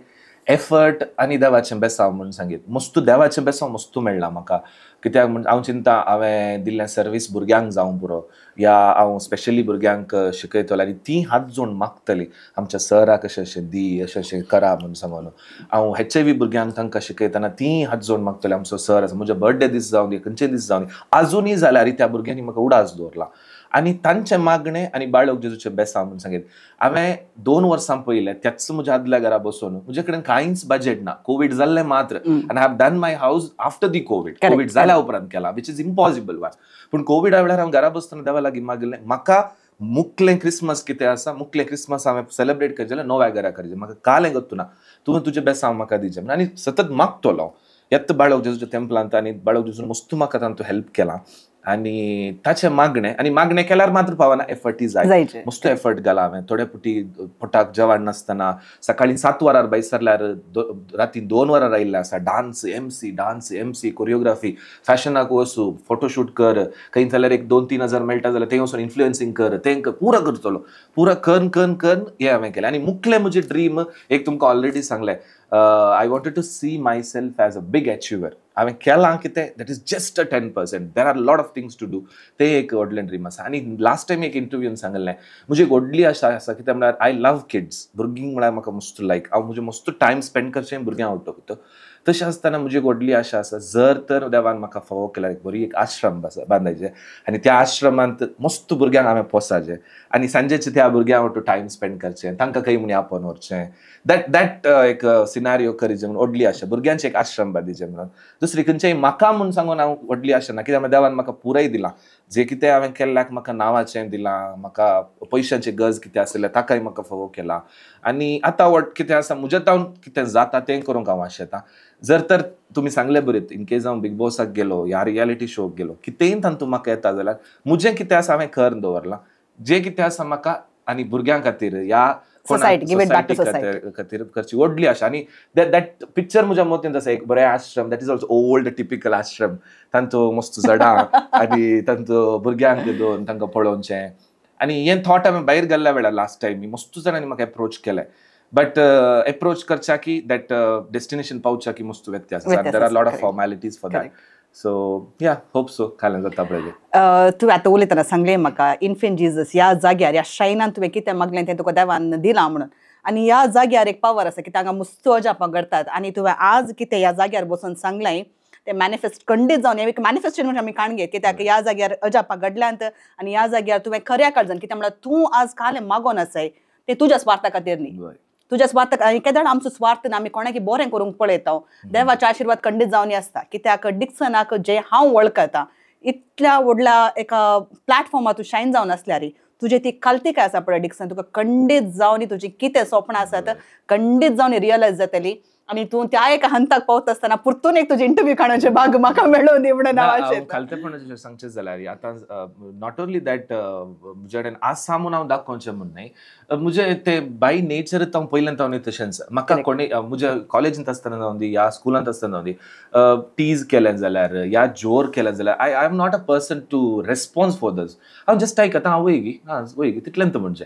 B: एफर्ट आनी देवाचें बेसांव म्हूण सांगीत मस्तू देवाचें बेसांव मस्तू मेळ्ळां म्हाका. कित्याक म्हूण हांव चिंता हांवें दिल्लें सर्वीस भुरग्यांक जावं पुरो या हांव स्पेशली भुरग्यांक शिकयतलो आनी तीं हात जोडून मागतलीं आमच्या सराक अशें अशें दी अशें अशें करा म्हूण सांगून. हांव हेचे बी भुरग्यांक तांकां शिकयतना तीं हात जोडून मागतलीं आमचो सर आसा म्हजो बर्थडे दीस जावं दी खंयचे दीस जावं दी आजुनूय जाल्यार त्या भुरग्यांनी म्हाका उडास दवरला आनी तांचें मागणें आनी बाळक जेजूचें बेसांव म्हूण सांगीत. हांवें 2 वर्सां पयलें त्याच म्हज्या आदल्या घरा बसून म्हजे कडेन कांयच बजेट ना, कोवीड जाल्लें मात्र आनी I have done my house after the COVID, COVID जाल्या उपरांत केला which is impossible one. पूण कोविडा वेळार हांव घरा बसतना देवा लागीं मागिल्लें म्हाका मुकलें क्रिसमस कितें आसा मुकलें क्रिसमस हांवें सेलेब्रेट करचें जाल्यार नव्या घरा करचें म्हाका कालें गत्तू ना तुवें तुजें बेसांव म्हाका दिचें आनी सतत मागतलो येत्त बाळक जेजूच्या तेंपलांत आनी बाळक जेजून मस्तू म्हाका तांतूं हेल्प केलां आनी ताचें मागणें आनी मागणें केल्यार मात्र पावना एफर्टय जाय मस्त एफर्ट घाला हांवें. थोडे पुटी पोटाक जेवण नासतना सकाळीं 7 वरार भायर सरल्यार राती 2 वरार आयिल्लें आसा. Dance MC dance MC choreography फॅशनाक वचूं फोटोशूट कर खंय जाल्यार एक 2-3 हजार मेळटा जाल्यार थंय वचून इन्फ्लुएन्सिंग कर तें पुरा करतलो पुरा करून करून करून हें हांवें केलें. आनी मुखलें म्हजें ड्रीम एक तुमकां ऑलरेडी सांगलें I wanted to see myself as a big achiever. हांवें केलां कितें that is just a 10%. There are lot of things to do. तें एक व्हडलें ड्रीम आसा. आनी लास्ट टायम एक इंटरव्यून सांगिल्लें म्हजी एक व्हडली आशा आसा कित्याक म्हळ्यार I love kids. भुरगीं म्हळ्यार म्हाका मस्त लायक हांव म्हजें मस्त टायम स्पेंड करचें भुरग्यां आवडटा. तशें आसतना म्हजी एक व्हडली आशा आसा जर तर देवान म्हाका फावो केल्यार एक बरी एक आश्रम बांदायचें आनी त्या आश्रमांत मस्त भुरग्यांक हांवें पोसाचें आनी सांजेचें त्या भुरग्यां वांटो टायम स्पेंड करचें तांकां खंय म्हूण आपोवन व्हरचें that that एक सिनारियो करीचें म्हणून व्हडली आशा भुरग्यांचें एक आश्रम बांदिचें म्हणून. दुसरी खंयचेय म्हाका म्हूण सांगून हांव व्हडली आशा ना कित्याक देवान म्हाका पुराय दिलां जें कितें हांवें केल्ल्याक म्हाका नांवाचें दिलां म्हाका पयशांची गरज कितें आसलें ताकाय म्हाका फावो केला आनी आतां वट कितें आसा म्हज्या तावन कितें जाता तें करूंक हांव आशेतां. जर तर तुमी सांगले बरें इन केस हांव बीग बॉसाक गेलो ह्या रियलिटी शोक गेलो कितेंय तातूंत म्हाका येता जाल्यार म्हजें कितें आसा हांवें करून दवरलां जें कितें आसा म्हाका आनी भुरग्यां खातीर ह्या सोसायटी खातीर करची व्हडली आशा. आनी that picture म्हज्या मतींत आसा एक बरें ashram that is also old typical ashram तांचो मस्त झाडां आनी तांचो भुरग्यांक दोन तांकां पळोवचें आनी हें थॉट हांवें भायर गेल्ल्या वेळार लास्ट टायम मस्त जाणांनी म्हाका एप्रोच केलें बट एप्रोच करच्या की that destination पावच्या की मस्त व्यत्यास आसा. There are lot of formalities for that. So yeah hope so खालें जाता पळय.
A: तुवें आतां उलयतना सांगलें म्हाका इन्फेंट जिजस ह्या जाग्यार ह्या श्रायनान तुवें कितें मागलें तें तुका देवान दिलां म्हणून आनी ह्या जाग्यार एक पावर आसा की तांकां मस्त अजापां घडटात आनी तुवें आज कितें ह्या जाग्यार बसून सांगलें ते मॅनिफेस्ट खंडीत जावन एक मॅनिफेस्टेशन म्हणजे आमी काण घेत कित्याक ह्या जाग्यार अजापां घडल्यांत आनी ह्या जाग्यार तुवें खऱ्या काळजान कित्याक म्हळ्यार तूं आज कालें मागोन आसाय तें तुज्या स्वार्था खातीर न्ही तुज्या स्वार्थ केदाण आमचो स्वार्थ ना आमी कोणाक बरें करूंक पळयता देवाचे आशिर्वाद खंडीत जावन आसता कित्याक डिक्सनाक जे हांव वळखता इतल्या व्हडल्या एका प्लॅटफॉर्मार तूं शायन जावन आसल्यार तुजे ती कालतिकाय आसा पळय डिक्सन तुका खंडीत जावन तुजी कितें सपनां आसात खंडीत जावन रियलायज जातली आनी तूं त्या एका हंताक पावता आसतना परतून एक तुजी इंटरव्यू काडपाचें भाग म्हाका मेळोवन दी म्हणून हांव
B: खालतेपणाचें सांगचें जाल्यार आतां not only that म्हजे कडेन आसा म्हूण हांव दाखोवचें म्हूण न्हय म्हजें तें बाय नेचर हांव पयल्यान हांव न्हय तशेंच म्हाका कोणी म्हज्या कॉलेजींत आसतना जावं दी ह्या स्कुलांत आसतना जावं दी टीज केलें जाल्यार या जोर केलें जाल्यार I I am not a person to response for those. हांव जस्ट आयकता हांव वयगी हां वयगी तितलेंच म्हणजे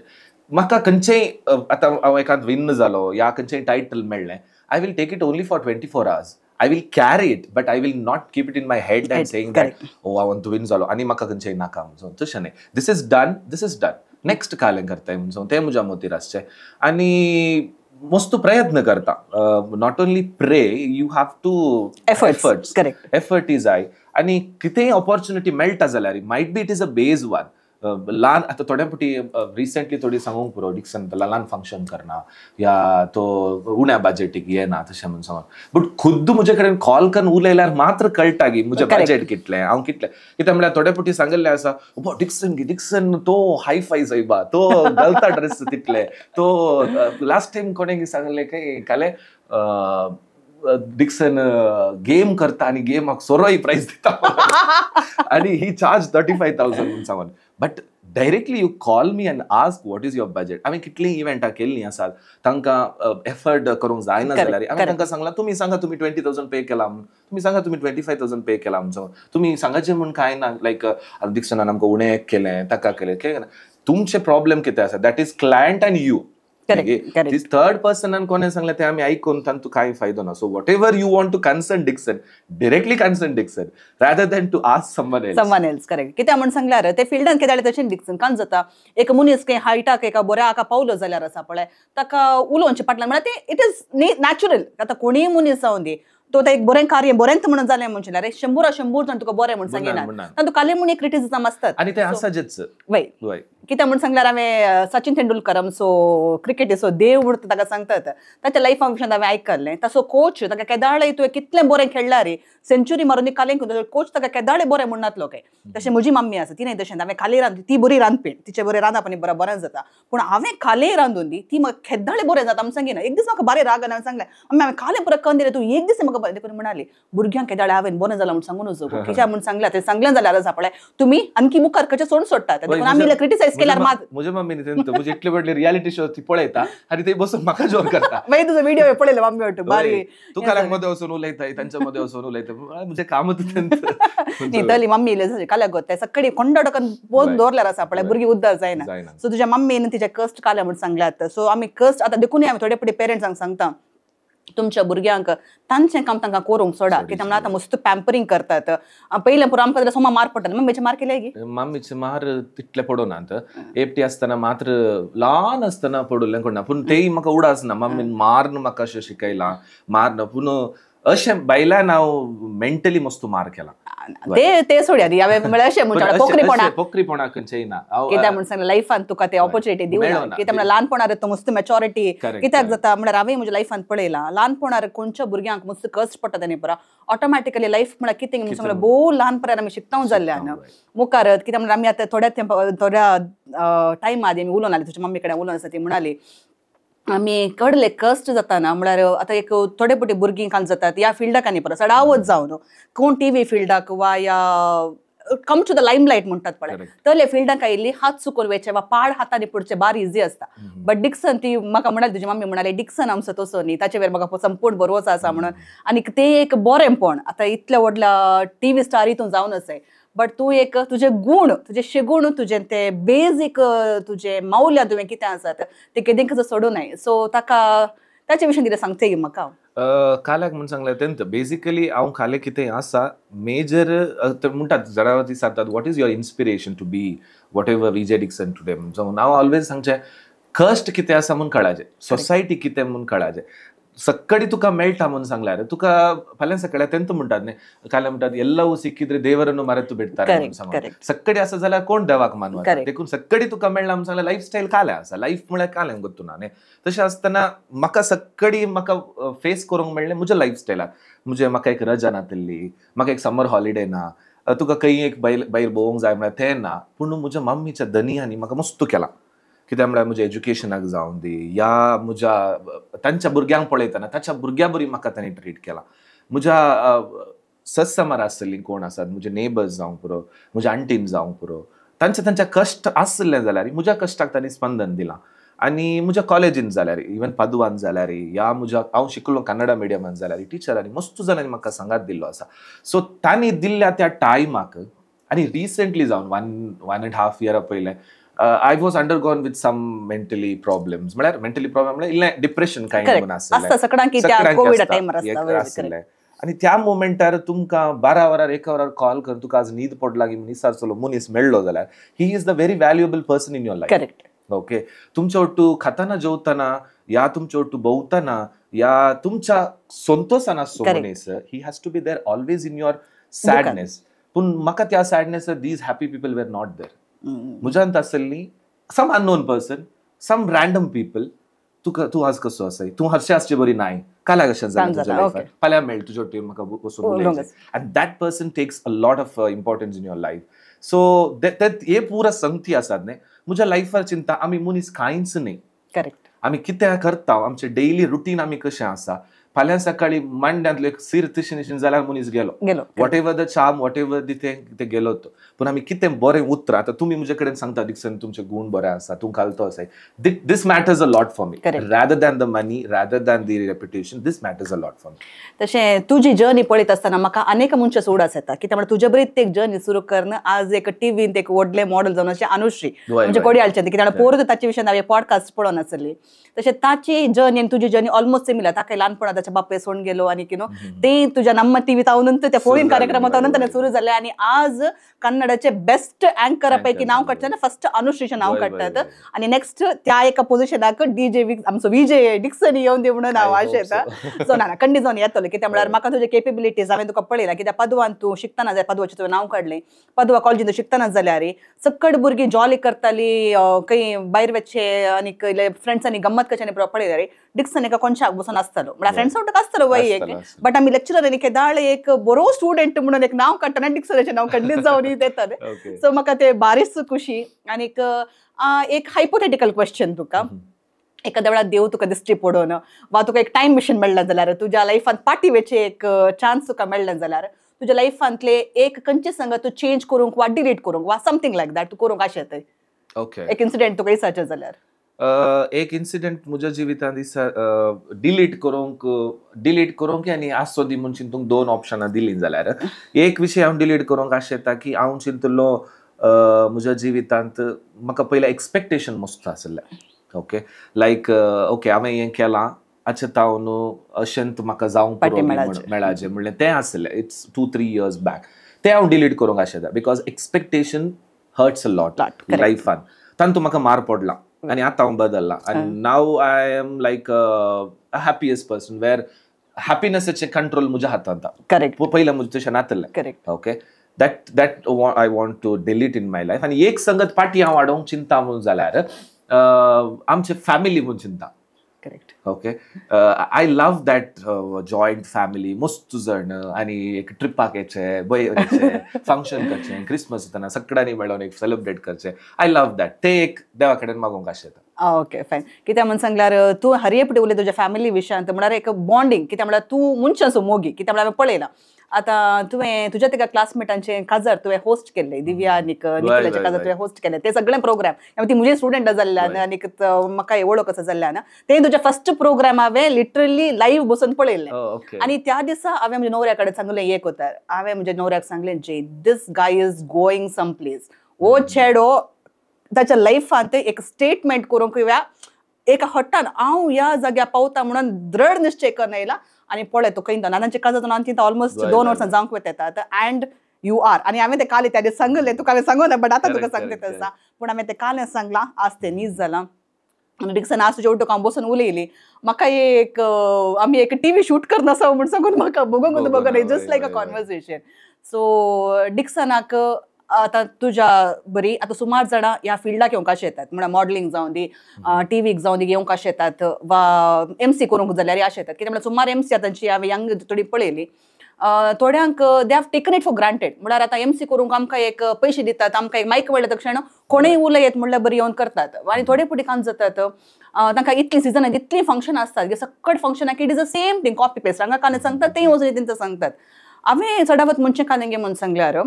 B: म्हाका खंयचेय आतां हांव एकाद विन्न जालो या खंयचेय टायटल मेळ्ळें I will take it only for 24 hours. I will carry it, but I will not keep it in my head and saying that, oh, I want to win zalo. Ani maka kanche naka so तशें न्हय. This is done, this is done. Next कालें करताय म्हणून तें म्हज्या मोतीर आसचें आनी मस्त प्रयत्न करता. Not only pray, you have to efforts.
A: Correct.
B: Effort is जाय आनी कितेंय ऑपॉर्च्युनिटी मेळटा जाल्यार might be it is a base one. ल्हान आतां थोड्या फावटी रिसेंटली थोडी सांगूंक पुरो डिक्सन ल्हान फंक्शन करना या तो उण्या बजेटीक येना तशें म्हणून सांगून बट खुद्द म्हजे कडेन कॉल करून उलयल्यार मात्र कळटा की म्हजें बजेट कितलें हांव कितलें कित्याक म्हळ्यार थोडे फावटी सांगिल्लें आसा डिक्सन डिक्सन तो हाय फाय सायबा तो घालता ड्रेस तितले तो लास्ट टायम कोणें सांगलें काय काले डिक्सन गेम करता आनी गेमाक सोरोय प्रायज दिता आनी ही चार्ज 35,000 म्हणून सांगून but Directly you call me and ask what is your budget. आमी कितलीं इव्हेंटां केल्लीं आसात तांकां एफर्ड करूंक जायना जाल्यार आमी तांकां सांगलां तुमी सांगा तुमी 20,000 पे केला म्हणून, तुमी सांगा तुमी 25,000 पे केला म्हणून, तुमी सांगाचें म्हूण कांय ना. लायक डिक्सनान आमकां उणें केलें ताका केलें केलें ना. तुमचें प्रॉब्लेम कितें आसा that is client and you. This third पर्सनान कोणें सांगलें तें आमी आयकून तांतूं कांय फायदो ना. So whatever you want to concern Dixon, directly concern Dixon rather than to ask someone else.
A: Someone else, correct. कित्याक म्हूण सांगल्यार ते फिल्डान कितें जालें तशें डिक्सन कांय जाता एक मनीस खंय हायटाक एका बऱ्या हाका पावलो जाल्यार आसा पळय ताका उलोवचें फाटल्यान म्हळ्यार तें it is natural. आतां कोणीय मनीस जावन दी तो आतां एक बरें कार्य बरेंच म्हणून जालें म्हणून जाल्यार 100 जाण तुका बरें म्हूण सांगिना, तातूंत काले म्हूण एक क्रिटिसिजम आसतात
B: आनी तें आसाचेच.
A: वय कित्याक म्हूण सांगल्यार हांवें सचिन तेंडुलकर आमचो क्रिकेटीचो देव म्हूण ताका सांगतात ताच्या लायफा विशयांत हांवें आयकल्लें. ताचो कोच ताका केदाळे तुवें कितलें बरें खेळ्ळा रे सेंच्युरी मारून कालें कोच ताका केदाळे बरें म्हणनातलो काय. तशें म्हजी मम्मी आसा तिणें तशें हांवें खाली रांद ती बरी रांदपी तिचें बरें रांदप आनी बरें बरें जाता पूण हांवें खाली रांदून दी ती म्हाका केदाळे बरें जाता म्हूण सांगिना. एक दीस म्हाका बरें राग हांवें सांगलें मम्मी हांवें खालें बरें करून दिलें तूं एक दीस म्हाका बरें देखून म्हणाली भुरग्यांक केदाळे हांवें बरें जालां म्हूण सांगून वचूं कित्याक म्हूण सांगलें तें सांगलें जाल्यार आसा पळय तुमी आणखी मुखार कशें सोडून सोडटात देखून आमी क्रिटिसायज केल्यार मात.
B: म्हज्या मम्मीन म्हजे इतले व्हडले रियालिटी शो ती पळयता आनी ते बसून म्हाका जोर करता.
A: मागीर तुजो व्हिडिओ पळयलो मम्मी वाटू बारी
B: तूं काल्याक मदें वचून उलयता तांच्या मदें वचून उलयता म्हजें कामूच
A: न्ही. तली मम्मी इल्लें काल्याक गोत्ताय सकाळी कोंडा पोन दवरल्यार आसा पळय भुरगीं उद्दार जायना. सो तुज्या मम्मीन तिचे कश्ट काल्या म्हूण सांगल्यात. सो आमी कश्ट आतां देखूनय आमी थोडे फावटी पेरंट्सांक सांगता तुमच्या भुरग्यांक तांचें काम तांकां करूंक सोडा कित्याक म्हणल्यार आतां मस्त पॅम्परींग करतात. पयलें पुरो आमकां जाल्यार सोमा मार पडटा. मम्मीचे मार केले गी?
B: मम्मीचे मार तितले पडोनात एकटी आसतना मात्र ल्हान आसतना पडुल्लें कोण ना पूण तेय म्हाका उडास ना मम्मीन मारन म्हाका अशें शिकयलां मारन. पूण अशें बायल्यान हांव मेंटली मस्त मार केला
A: ते ते सोडया दी हांवें म्हळ्यार अशें म्हणटा पोकरीपणा
B: पोकरीपणा खंयचेय ना
A: कित्याक म्हूण सांगलें लायफान तुका ते ऑपॉर्च्युनिटी दिवना कित्याक म्हळ्यार ल्हानपणार तो मस्त मॅच्युरिटी कित्याक जाता म्हळ्यार हांवें म्हज्या लायफान पळयलां ल्हानपणार खंयच्या भुरग्यांक मस्त कश्ट पडटा तेणी पुरा ऑटोमॅटिकली लायफ म्हळ्यार कितें म्हूण सांगलें भोव ल्हानपणार आमी शिकता जाल्ल्यान मुखार कित्याक म्हळ्यार आमी आतां थोड्या थोड्या टायमा आदी आमी उलोवन आसली तुज्या मम्मी कडेन उलोवन आसा ती म्हणाली आमी कडले कश्ट जाताना म्हळ्यार आतां एक थोडे फावटी भुरगीं काल जातात ह्या फिल्डाक आनी परत चडावत जावन कोण टी व्ही फिल्डाक वा ह्या कम टू the limelight म्हणटात पळय तले फिल्डाक आयिल्ली हात चुकोवन वयचे वा पाड हातांनी पडचे बार इजी आसता. बट डिक्सन ती म्हाका म्हणाली तुजी मम्मी म्हणाली डिक्सन आमचो तसो न्ही ताचे वेर म्हाका संपूर्ण बरोच आसा म्हणून आनी ते एक बरेंपण आतां इतल्या व्हडल्या टी व्ही स्टार हितून जावन आसाय बट तूं एक तुजे गूण तुजे शेगूण तुजें ते बेजीक तुजे मौल्यां तुवें कितें आसात ते केदें कसो सोडूं नाय. सो ताका ताचे विशीं कितें सांगचे म्हाका?
B: काल्याक म्हूण सांगलें तेंत बेजिकली हांव काले कितें आसा मेजर म्हणटात जाणां विचारतात what is your inspiration to be whatever Vijay Dixon today. म्हणून हांव ऑलवेज सांगचें कश्ट कितें आसा म्हूण कळाचें सोसायटी कितें म्हूण कळाचें सकाळी तुका मेळटा म्हणून सांगल्यार तुका फाल्यां सकाळी तेंत म्हणटात न्ही काल्यां म्हणटात ಎಲ್ಲವೂ ಸಿಕ್ಕಿದ್ರೆ ದೇವರನ್ನು ಮರೆತು ಬಿಡ್ತಾರೆ म्हणून सांगून सकाळी आसा जाल्यार कोण देवाक मानवता देखून सकाळी तुका मेळ्ळा म्हणून सांगल्यार लायफ स्टायल कालें आसा लायफ म्हळ्यार कालें गोत्तू ना न्ही. तशें आसतना म्हाका सकाळी म्हाका फेस करूंक मेळ्ळें म्हज्या लायफ स्टायलाक म्हजे म्हाका एक रजा नातिल्ली म्हाका एक समर हॉलिडे ना तुका खंय एक भायर भोंवूंक जाय म्हळ्यार तें ना. पूण म्हज्या मम्मीच्या धनयांनी म्हाका मस्त केलां कित्याक म्हळ्यार म्हज्या एज्युकेशनाक जावन दी या म्हज्या तांच्या भुरग्यांक पळयतना ताच्या भुरग्यां बरी म्हाका तांणी ट्रीट केलां. म्हज्या सत्समार आसतलीं कोण आसात म्हजे नेबर्स जावंक पुरो म्हज्या आंटीन जावंक पुरो तांचे तांच्या कश्ट आसले जाल्यार म्हज्या कश्टाक तांणी स्पंदन दिलां. आनी म्हज्या कॉलेजीन जाल्यार इवन पादुवान जाल्यार या म्हज्या हांव शिकलो कन्नडा मिडियमान जाल्यार टिचरांनी मस्त जाणांनी म्हाका सांगात दिल्लो आसा. सो तांणी दिल्ल्या त्या टायमाक आनी रिसंटली जावन 1.5 इयरा पयलें I was undergone with some mentally problems. म्हळ्यार मेंटली प्रॉब्लेम म्हळ्यार इल्लें डिप्रेशन कांय म्हणून आसलें. आनी त्या मोमेंटार तुमकां 12 वरार 1 वरार कॉल कर तुका आज न्हीद पडला की मनीस मनीस मेळ्ळो जाल्यार he is the very valuable person in your life.
A: Correct.
B: Okay तुमच्या ಒಟ್ಟು खाताना जेवताना या तुमच्या ಒಟ್ಟು भोंवताना या तुमच्या संतोषान आसचो मनीस he has to be there always in your sadness. पूण म्हाका त्या sadness these happy people were not there. म्हज्यांत आसली some unknown person some random people तुका तूं आज कसो आसाय तूं हरशें आसचे बरी नाय काल्या कशें जालें तुज्या लायफार फाल्यां मेळ तुज्या वटेन म्हाका वचून उलयचें आनी that person takes a lot of importance in your life. So हे पुरा संगती आसात न्ही म्हज्या लायफार चिंता आमी मनीस कांयच न्ही.
A: करेक्ट.
B: आमी कितें करता आमचें डेली रुटीन आमी कशें आसा फाल्यां सकाळी मांड्यांतलो एक सिर तशी निशीन जाल्यार मनीस गेलो गेलो, whatever the charm, whatever the ते गेलो तो. पूण आमी कितें बरें उतर, आतां तुमी म्हजे कडेन सांगता डिक्सन तुमचे गूण बरे आसा, तूं घालतो आसा, this matters a lot for me rather than the money, rather than the reputation, this matters a lot for me.
A: तशें तुजी जर्नी पळयत आसतना म्हाका अनेक मनशां उडास येता कित्याक म्हळ्यार तुजे बरी एक जर्नी सुरू करून आज एक टिवीन एक व्हडलें मॉडल जावन अशें अनुश्री म्हणजे कोडयाळचें, कित्याक पोर ताचे विशयान हांवें पॉडकास्ट पळोवन आसली. तशें ताची जर्नी आनी तुजी जर्नी ऑलमोस्ट सिमिलर. ताका ल्हानपणात ताच्या बापाय सोडून गेलो आनी किनो ते तुज्या नम्मा टीव्हीत हांव त्या फोळीन कार्यक्रमात हांव सुरू जाले आनी आज कन्नडाचे बेस्ट अँकरा पैकी नाव काडचें फर्स्ट अनुश्रीचें नाव काडटात आनी नेक्स्ट त्या एका पोझिशनाक डीजे आमचो विजय डिक्सन येवन दी म्हणून हांव आशा येता. सो ना खंडीत जावन येतलो कित्याक म्हळ्यार म्हाका तुजे केपेबिलिटीज हांवें तुका पळयला. कित्याक पदवान तूं शिकतना जाल्यार पदवाचें तुवें नांव काडलें, पदवा कॉलेजीन तूं शिकतना जाल्यार सकट भुरगीं जॉली करताली, खंय भायर वचचे आनी फ्रेंड्सांनी गम्मत कशें पळयल्यार डिक्सन एका कोनशाक बसून आसतालो, म्हळ्यार फ्रेंड्स वटक आसतालो वय एक, बट आमी लेक्चरर केदाळ एक बरो स्टुडंट म्हणून एक नांव काडटना डिक्सनाचें नांव खंडीत जावन येतालें. सो म्हाका ते बारीच खुशी. आनी एक हायपोथेटिकल क्वेश्चन तुका, एखाद्या वेळार देव तुका दिश्टी पडोवन वा तुका एक टायम मशीन मेळ्ळें जाल्यार, तुज्या लायफान पाटी वेचे एक चान्स तुका मेळ्ळें जाल्यार, तुज्या लायफांतले एक खंयचे संग तूं चेंज करूंक वा डिलीट करूंक वा समथींग लायक that तूं करूंक आशें येता, एक इन्सिडेंट तुका दिसाचें जाल्यार?
B: एक इन्सिडेंट म्हज्या जिवितांत दिसा डिलीट करूंक आनी आसो दी म्हूण चिंतूंक दोन ऑप्शनां दिलीं जाल्यार एक विशय हांव डिलीट करूंक आशें येता की हांव चिंतलो म्हज्या जिवितांत म्हाका पयलें एक्सपेक्टेशन मस्त आसलें, ओके लायक ओके हांवें हें केलां आतां तावन अशेंत म्हाका जावंक मेळाचें म्हणलें तें आसलें. It's 2-3 years back तें हांव डिलीट करूंक आशें येता because expectation hurts a lot लायफान, तातूंत म्हाका मार पडला आनी आतां हांव बदल्ला आनी now I am like a happiest person where हॅपीनसाचें control म्हज्या हातांत.
A: करेक्ट,
B: पयलें म्हजें तशें नातलें.
A: Correct,
B: okay that that I want to delete in my life. आनी एक संगत पाटी हांव वाडोवंक चिंता म्हणून जाल्यार आमचे फॅमिली म्हूण चिंता.
A: Correct,
B: okay I love that joint family, मस्त जण आनी एक ट्रिपाक येचे, बय फंक्शन करचें, क्रिसमस येतना सगळ्यांनी मेळोन एक सेलिब्रेट करचें, I love that. ते एक देवा कडेन मागोवंक आशें येता.
A: Okay fine. कित्याक म्हूण सांगल्यार तूं हरयेपटी उलय तुज्या फॅमिली विशयांत म्हळ्यार एक बॉन्डींग, कित्याक म्हळ्यार तूं मनशाचो मोगी, कित्याक म्हळ्यार हांवें पळयलां आतां तुवें तुज्या तेका क्लासमेटांचे काजार तुवें होस्ट केल्ले, दिव्या आनीक निखिलाचे काजार तुवें होस्ट केले, ते सगळे प्रोग्राम ती म्हजे स्टुडंट जाल्ल्यान आनीक म्हाका वळख आसा जाल्ल्यान ते तुज्या फर्स्ट प्रोग्राम हांवें लिटरली लायव्ह बसून पळयल्लें. आनी त्या दिसा हांवें म्हज्या नवऱ्या कडेन सांगलें एक वतार हांवें म्हज्या नवऱ्याक सांगलें जे this guy is going some place, हो चेडो ताच्या लायफांत एक स्टेटमेंट करूंक किंवा एका हट्टान हांव ह्या जाग्यार पावता म्हणून दृढ निश्चय करून येयला आनी पळय तो खंय नानांचे काजार जावन तिंता ऑलमोस्ट 2 वर्सां जावंक वता येतात अँड you are. आनी हांवें तें कालें त्या दीस सांगलें तुका, हांवें सांगूं ना बट आतां तुका सांगता आसा, पूण हांवें तें कालें सांगलां आज तें नीज जालां. आनी डिक्सन आज तुज्या उटूक हांव बसून उलयली, म्हाका एक आमी एक टीव्ही शूट करना आसा म्हूण सांगून म्हाका बगोंक बगोन just like a conversation. So डिक्सनाक आतां तुज्या बरी आतां सुमार जाणां ह्या फिल्डाक येवंक अशें येतात, म्हळ्यार मॉडलिंग जावं दी, टिवीक जावं दी येवंक अशें येतात वा एमसी करूंक जाल्यार अशें येतात. कित्याक म्हळ्यार सुमार एमसी आतांची हांवें यंग थोडी पळयली, थोड्यांक they have taken it for granted, म्हळ्यार आतां एमसी करूंक आमकां एक पयशे दितात, आमकां एक मायक मेळ्ळें तक्षण कोणूय उलयत म्हणल्यार बरी येवन करतात. आनी थोडे फुडें काम जातात तांकां इतलीं सिजनां इतलीं फंक्शनां आसतात, सकट फंक्शनां it is the same thing copy paste, हांगा कांय सांगतात तें वचून तेंकां सांगतात. हांवें चडावत म्हणचें कालें म्हणून सांगल्यार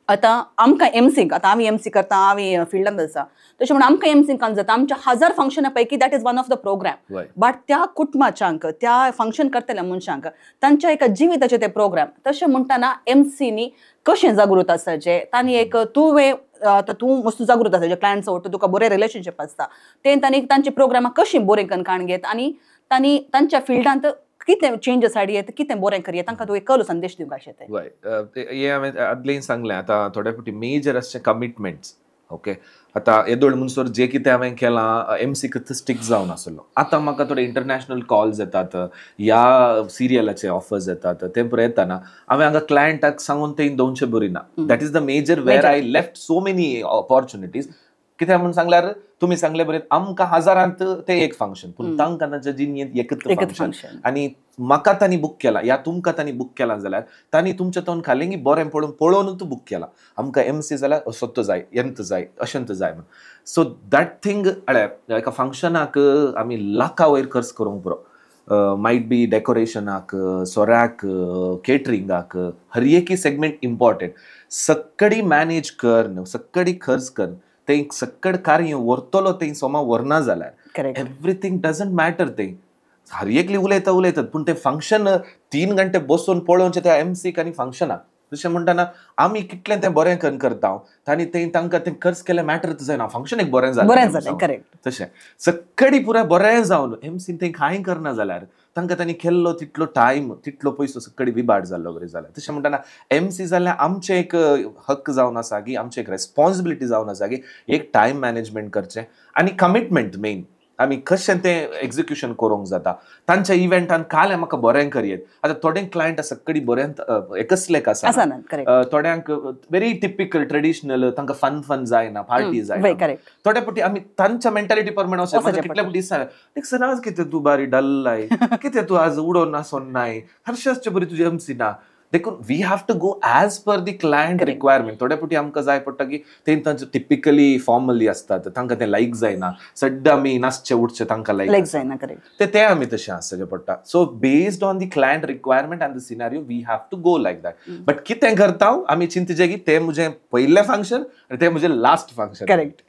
A: आतां आमकां एमसीक आतां आमी एमसी करता, आमी फिल्डांत आसा, तशें म्हणून आमकां एमसीक काम जाता, आमच्या 1000 फंक्शना पैकी that is one of the programme. But त्या कुटुंबाच्यांक त्या फंक्शन करतल्या मनशांक तांच्या एका जिविताचे ते प्रोग्राम. तशें म्हणटना एमसीनी कशें जागृत आसाचें तांणी एक तुवें आतां तूं मस्त जागृत आसा, जे क्लायंट्स वता तुका बरें रिलेशनशीप आसता, तें तांणी तांचे प्रोग्रामां कशीं बरें करून काण घेत आनी तांणी तांच्या फिल्डांत कितें चेंजस हाडयेत, कितें बरें करयेत, तांकां तूं एक कलो संदेश दिवंक आशें तें.
B: हय, हें हांवें आदलें सांगलें आतां थोडे फावटी मेजर आसचे कमिटमेंट्स. ओके आतां येदोळ म्हणसर जें कितें हांवें केलां एमसीक स्टीक जावन आसलो, आतां म्हाका थोडे इंटरनॅशनल कॉल्स येतात, ह्या सिरियलाचे ऑफर्स येतात, तें पुरो येतना हांवें हांगा क्लायंटाक सांगून तें दोनशें बरी ना. That is the major where I left so many opportunities. कित्याक म्हणून सांगल्यार तुमी सांगले बरें आमकां हजारांत तें एक फंक्शन, पूण तांकां तांच्या जिणेंत एकच फंक्शन. आनी म्हाका तांणी बूक केला या तुमकां तांणी बूक केला जाल्यार तांणी तुमच्या तोंड खालें बरें पळोवन पळोवनूच बूक केला. आमकां एमसी जाल्यार असोत जाय, एंत जाय, अशेंत जाय म्हणून. सो that thing एका फंक्शनाक आमी लाखा वयर खर्च करूंक पुरो. मायट बी डेकोरेशनाक, सोऱ्याक, केटरिंगाक, हर एकी सेगमेंट इम्पॉर्टंट. सक्कडी मॅनेज करन, सक्कडी खर्च करन, ते सक्कड कार्य व्हरतलो ते सोमा व्हरना जाल्यार एवरीथींग डजंट मॅटर. ते हर एकली उलयता उलयतात पूण ते फंक्शन 3 घंटे बसून पळोवचें त्या एमसीक आनी फंक्शनाक. तशें म्हणटना आमी कितलें तें बरें करून करता आनी ते तांकां तें खर्च केलें मॅटर जायना, फंक्शन एक बरें जालें,
A: बरें जालें, करेक्ट.
B: तशें सक्कडी पुराय बरें जावन एमसीन तें कांय करना जाल्यार तांकां तांणी केल्लो तितलो टायम, तितलो पयसो सक्कडी विबाड जाल्लो बरें जालें. तशें म्हणटना एमसी जाल्यार आमचें एक हक्क जावन आसा की आमचें एक रेस्पॉन्सिबिलिटी जावन आसा की एक टायम मॅनेजमेंट करचें आनी कमिटमेंट मेन आमी कशें तें एक्झिक्युशन करूंक जाता. तांच्या इव्हेंटान काल म्हाका बरें करयेत. आतां थोडे क्लायंट सक्कडी बरें एकसलेक आसा, थोड्यांक व्हेरी टिपिकल ट्रेडिशनल, तांकां फन फन जायना, पार्टी जायना. थोडे फावटी आमी तांच्या मेंटालिटी प्रमाणे वचून कितले फावटी दिसता आज कितें तूं बारी डल्लाय, कितें तूं आज उडोवन आसोन नाय, हरशे बरी तुजी एमसी ना. देखून we have to go as per the client requirement. थोडे फावटी आमकां जाय पडटा की ते तांचे टिपिकली फॉर्मली आसतात, तांकां तें लायक जायना, सड्डे आमी नाचचे उठचे तांकां लायक
A: जायना,
B: ते ते आमी तशें आसचें पडटा. So based on the client requirement and the scenario we have to go like that. But कितें करता आमी चिंतचें की तें म्हजें पयलें फंक्शन आनी तें म्हजें लास्ट फंक्शन.
A: करेक्ट.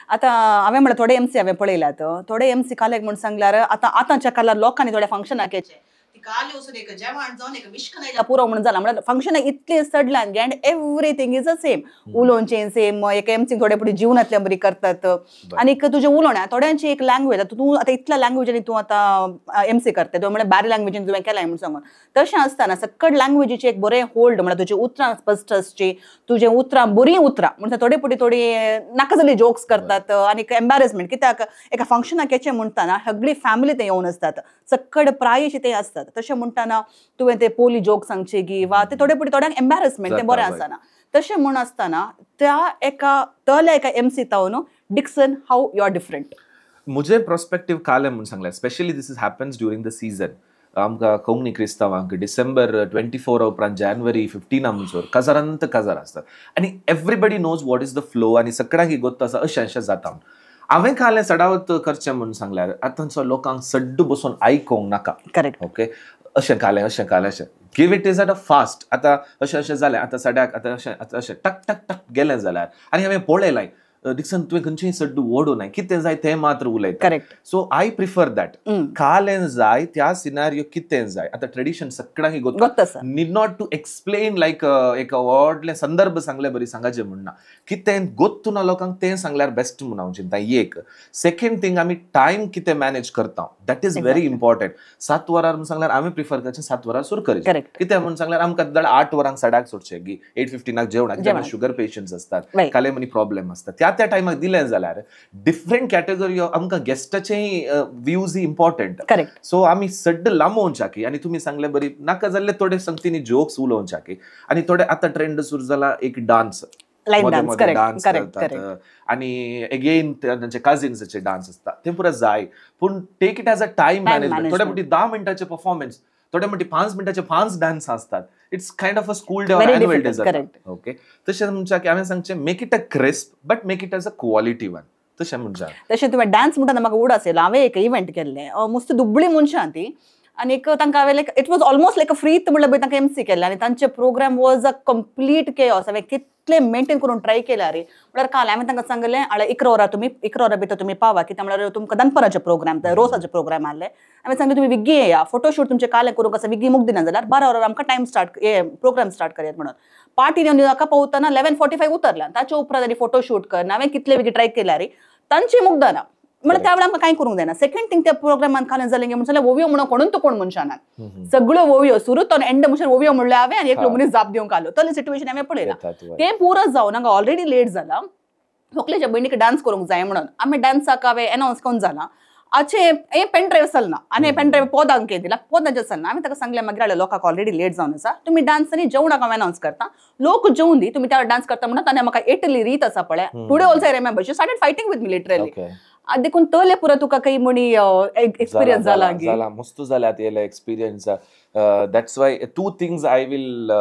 A: आतां हांवें म्हणलें थोडे एमसी हांवें पळयल्यात, थोडे एमसी कालेक म्हूण सांगल्यार आतां आतांच्या काळार लोकांनी थोड्या फंक्शनाक येचें काल वचून एक जेवण जावन एक मिश्कन आयल्या पुरो म्हणून जाला. म्हणल्यार फंक्शनाक इतलें चडल्यान and everything is a same, उलोवचें सेम, एक एमसी थोडे फुडें जिवनांतल्या बरी करतात आनी तुजें उलोवणें थोड्यांची एक लँग्वेज. आतां तूं आतां इतल्या लँग्वेजांनी तूं आतां एमसी करता, तुवें म्हणल्यार बारी लँग्वेजीन तुवें केलां म्हणून सांगून. तशें आसतना सक्कड लँग्वेजीचें एक बरें होल्ड, म्हणल्यार तुजी उतरां स्पश्ट आसची, तुजें उतरां बरीं उतरां म्हणटा. थोडे फुडें थोडी नाका जाल्ली जोक्स करतात आनी एम्बेरसमेंट, कित्याक एका फंक्शनाक येचें म्हणटाना सगळी फॅमिली ते येवन आसतात, सक्कड प्रायशी ते आसतात. तशें म्हणटाना तुवें ते पोली जोक सांगचे की वा ते थोडे फुडें थोड्यांक एम्बेरसमेंट तें बरें आसना. तशें म्हूण आसतना त्या एका तल्या एका MC तावन Dixon how you are different.
B: म्हजें प्रोस्पेक्टीव कालें म्हूण सांगलें, specially this is happens during the season. आमकां कोंकणी क्रिस्तांवांक डिसेंबर 24 उपरांत जानेवारी 15 म्हणसर काजारांत काजार आसतात आनी everybody knows what is the flow आनी सगळ्यांक गोत्त आसा अशें अशें जाता. हांवें कालें चडावत करचें म्हूण सांगल्यार आतांचो लोकांक सड्ड बसून आयकोंक नाका.
A: करेक्ट.
B: ओके, अशें कालें अशें कालें अशें give it is at a fast. आतां अशें अशें जालें, आतां सड्याक आतां अशें आतां अशें टक टक टक गेलें जाल्यार आनी हांवें पळयलां डिक्सन तुवें खंयचेंय सड्ड ओडूं नाय, कितें जाय तें मात्र उलयता.
A: Correct.
B: So I prefer that. कालें जाय त्या सिनारियो कितें जाय. आतां ट्रेडिशन सगळ्यांक
A: गोत्त आसा,
B: need not to explain like एक व्हडलें संदर्भ सांगले बरी सांगाचें म्हणना, कितें गोत्तू ना लोकांक तें सांगल्यार बेस्ट म्हूण हांव चिंता. एक सेकेंड थिंग आमी टायम कितें मॅनेज करता that is very important. 7 वरां म्हूण सांगल्यार आमी प्रिफर करचें 7 वरां सुरू करचें. कितें म्हूण सांगल्यार आमकां जाल्यार 8 वरांक साड्याक सोडचें की 8:15 जेवणाक, कित्याक शुगर पेशंट्स आसतात, काले मनी प्रॉब्लेम आसतात, त्या त्या टायमाक दिलें जाल्यार डिफरंट कॅटेगरी आमकां गेस्टाचेय व्यूज इम्पॉर्टंट.
A: करेक्ट.
B: सो आमी सड्ड लांबोवच्याकी आनी तुमी सांगले बरी नाका जाल्ले थोडे संगतीनी जोक्स उलोवच्याकी आनी थोडे आतां ट्रेंड सुरू जाला एक डान्स, डान्स करतात आनी एगेन तांचे कजिन्साचे डान्स आसता ते पुरा जाय. पूण take it as a time management. थोडे म्हणटी 10 मिनटाचे परफॉर्मन्स, थोडे म्हणटी 5 मिनटाचे 5 डान्स आसतात. It's kind of a school day or annual day जाता. ओके, तशें म्हणच्या की हांवें सांगचें make it a crisp but make it as a quality one. तशें म्हणच्या
A: तशें तुवें डान्स म्हणटा म्हाका उडास येयलो. हांवें एक इव्हेंट केल्लें, मस्त दुबळी मनशां ती आनी तांकां हांवें like it was almost like a free म्हणल्यार पळय तांकां एमसी केल्लें आनी तांचे programme was a complete chaos. हांवें कितलें मेंटेन करून ट्राय केल्यार म्हळ्यार काल हांवें तांकां सांगलें 11 वरां तुमी 11 वरां भितर तुमी पावा, कित्याक म्हळ्यार तुमकां दनपराचे प्रोग्राम रोसाचे प्रोग्राम आहले. हांवें सांगलें तुमी विग्गी येया, फोटोशूट तुमचें कालें करूंक आसा, विग्गी मुगदिना जाल्यार 12 वरां आमकां टायम स्टार्ट प्रोग्राम स्टार्ट करयात म्हणून. पार्टी येवन हाका पावतना 11:45 उतरला. ताचे उपरांत आनी फोटोशूट कर हांवें कितले विग्गी ट्राय केल्यार तांचे मुगदना म्हळ्यार त्या वेळार आमकां कांय करूंक जायना. सेकंड थिंग त्या प्रोग्रामान कालें जालें म्हणून जाल्यार ओवयो म्हणून कोणून तो कोण मनशान सगळ्यो ओवयो सुरू तो एंड म्हणून ओवयो म्हणलें हांवें आनी एक मनीस जाप दिवंक आलो. तसलें सिट्युएशन हांवें पळयलां. तें पुरो जावन हांगा ऑलरेडी लेट जाला, होकलेच्या भयणीक डान्स करूंक जाय म्हणून आमी डान्साक हांवें एनावन्स करून जाला. आचे हे पेन ड्रायव्ह चलना आनी पेन ड्रायव्ह पोदांक दिला, पोदांचें चलना. हांवें ताका सांगलें मागीर लोकांक ऑलरेडी लेट जावन आसा, तुमी डान्स आनी जेवणाक हांव एनावन्स करता, लोक जेवन दी, तुमी त्या डान्स करता म्हणून. ताणें म्हाका इटली रीत आसा पळय, today also I remember she started fighting with me literally. देखून तले पुरा तुका काही म्हणी एक्सपिरियन्स जाला
B: जाला मस्त जाला तेले experience. That's why two things I will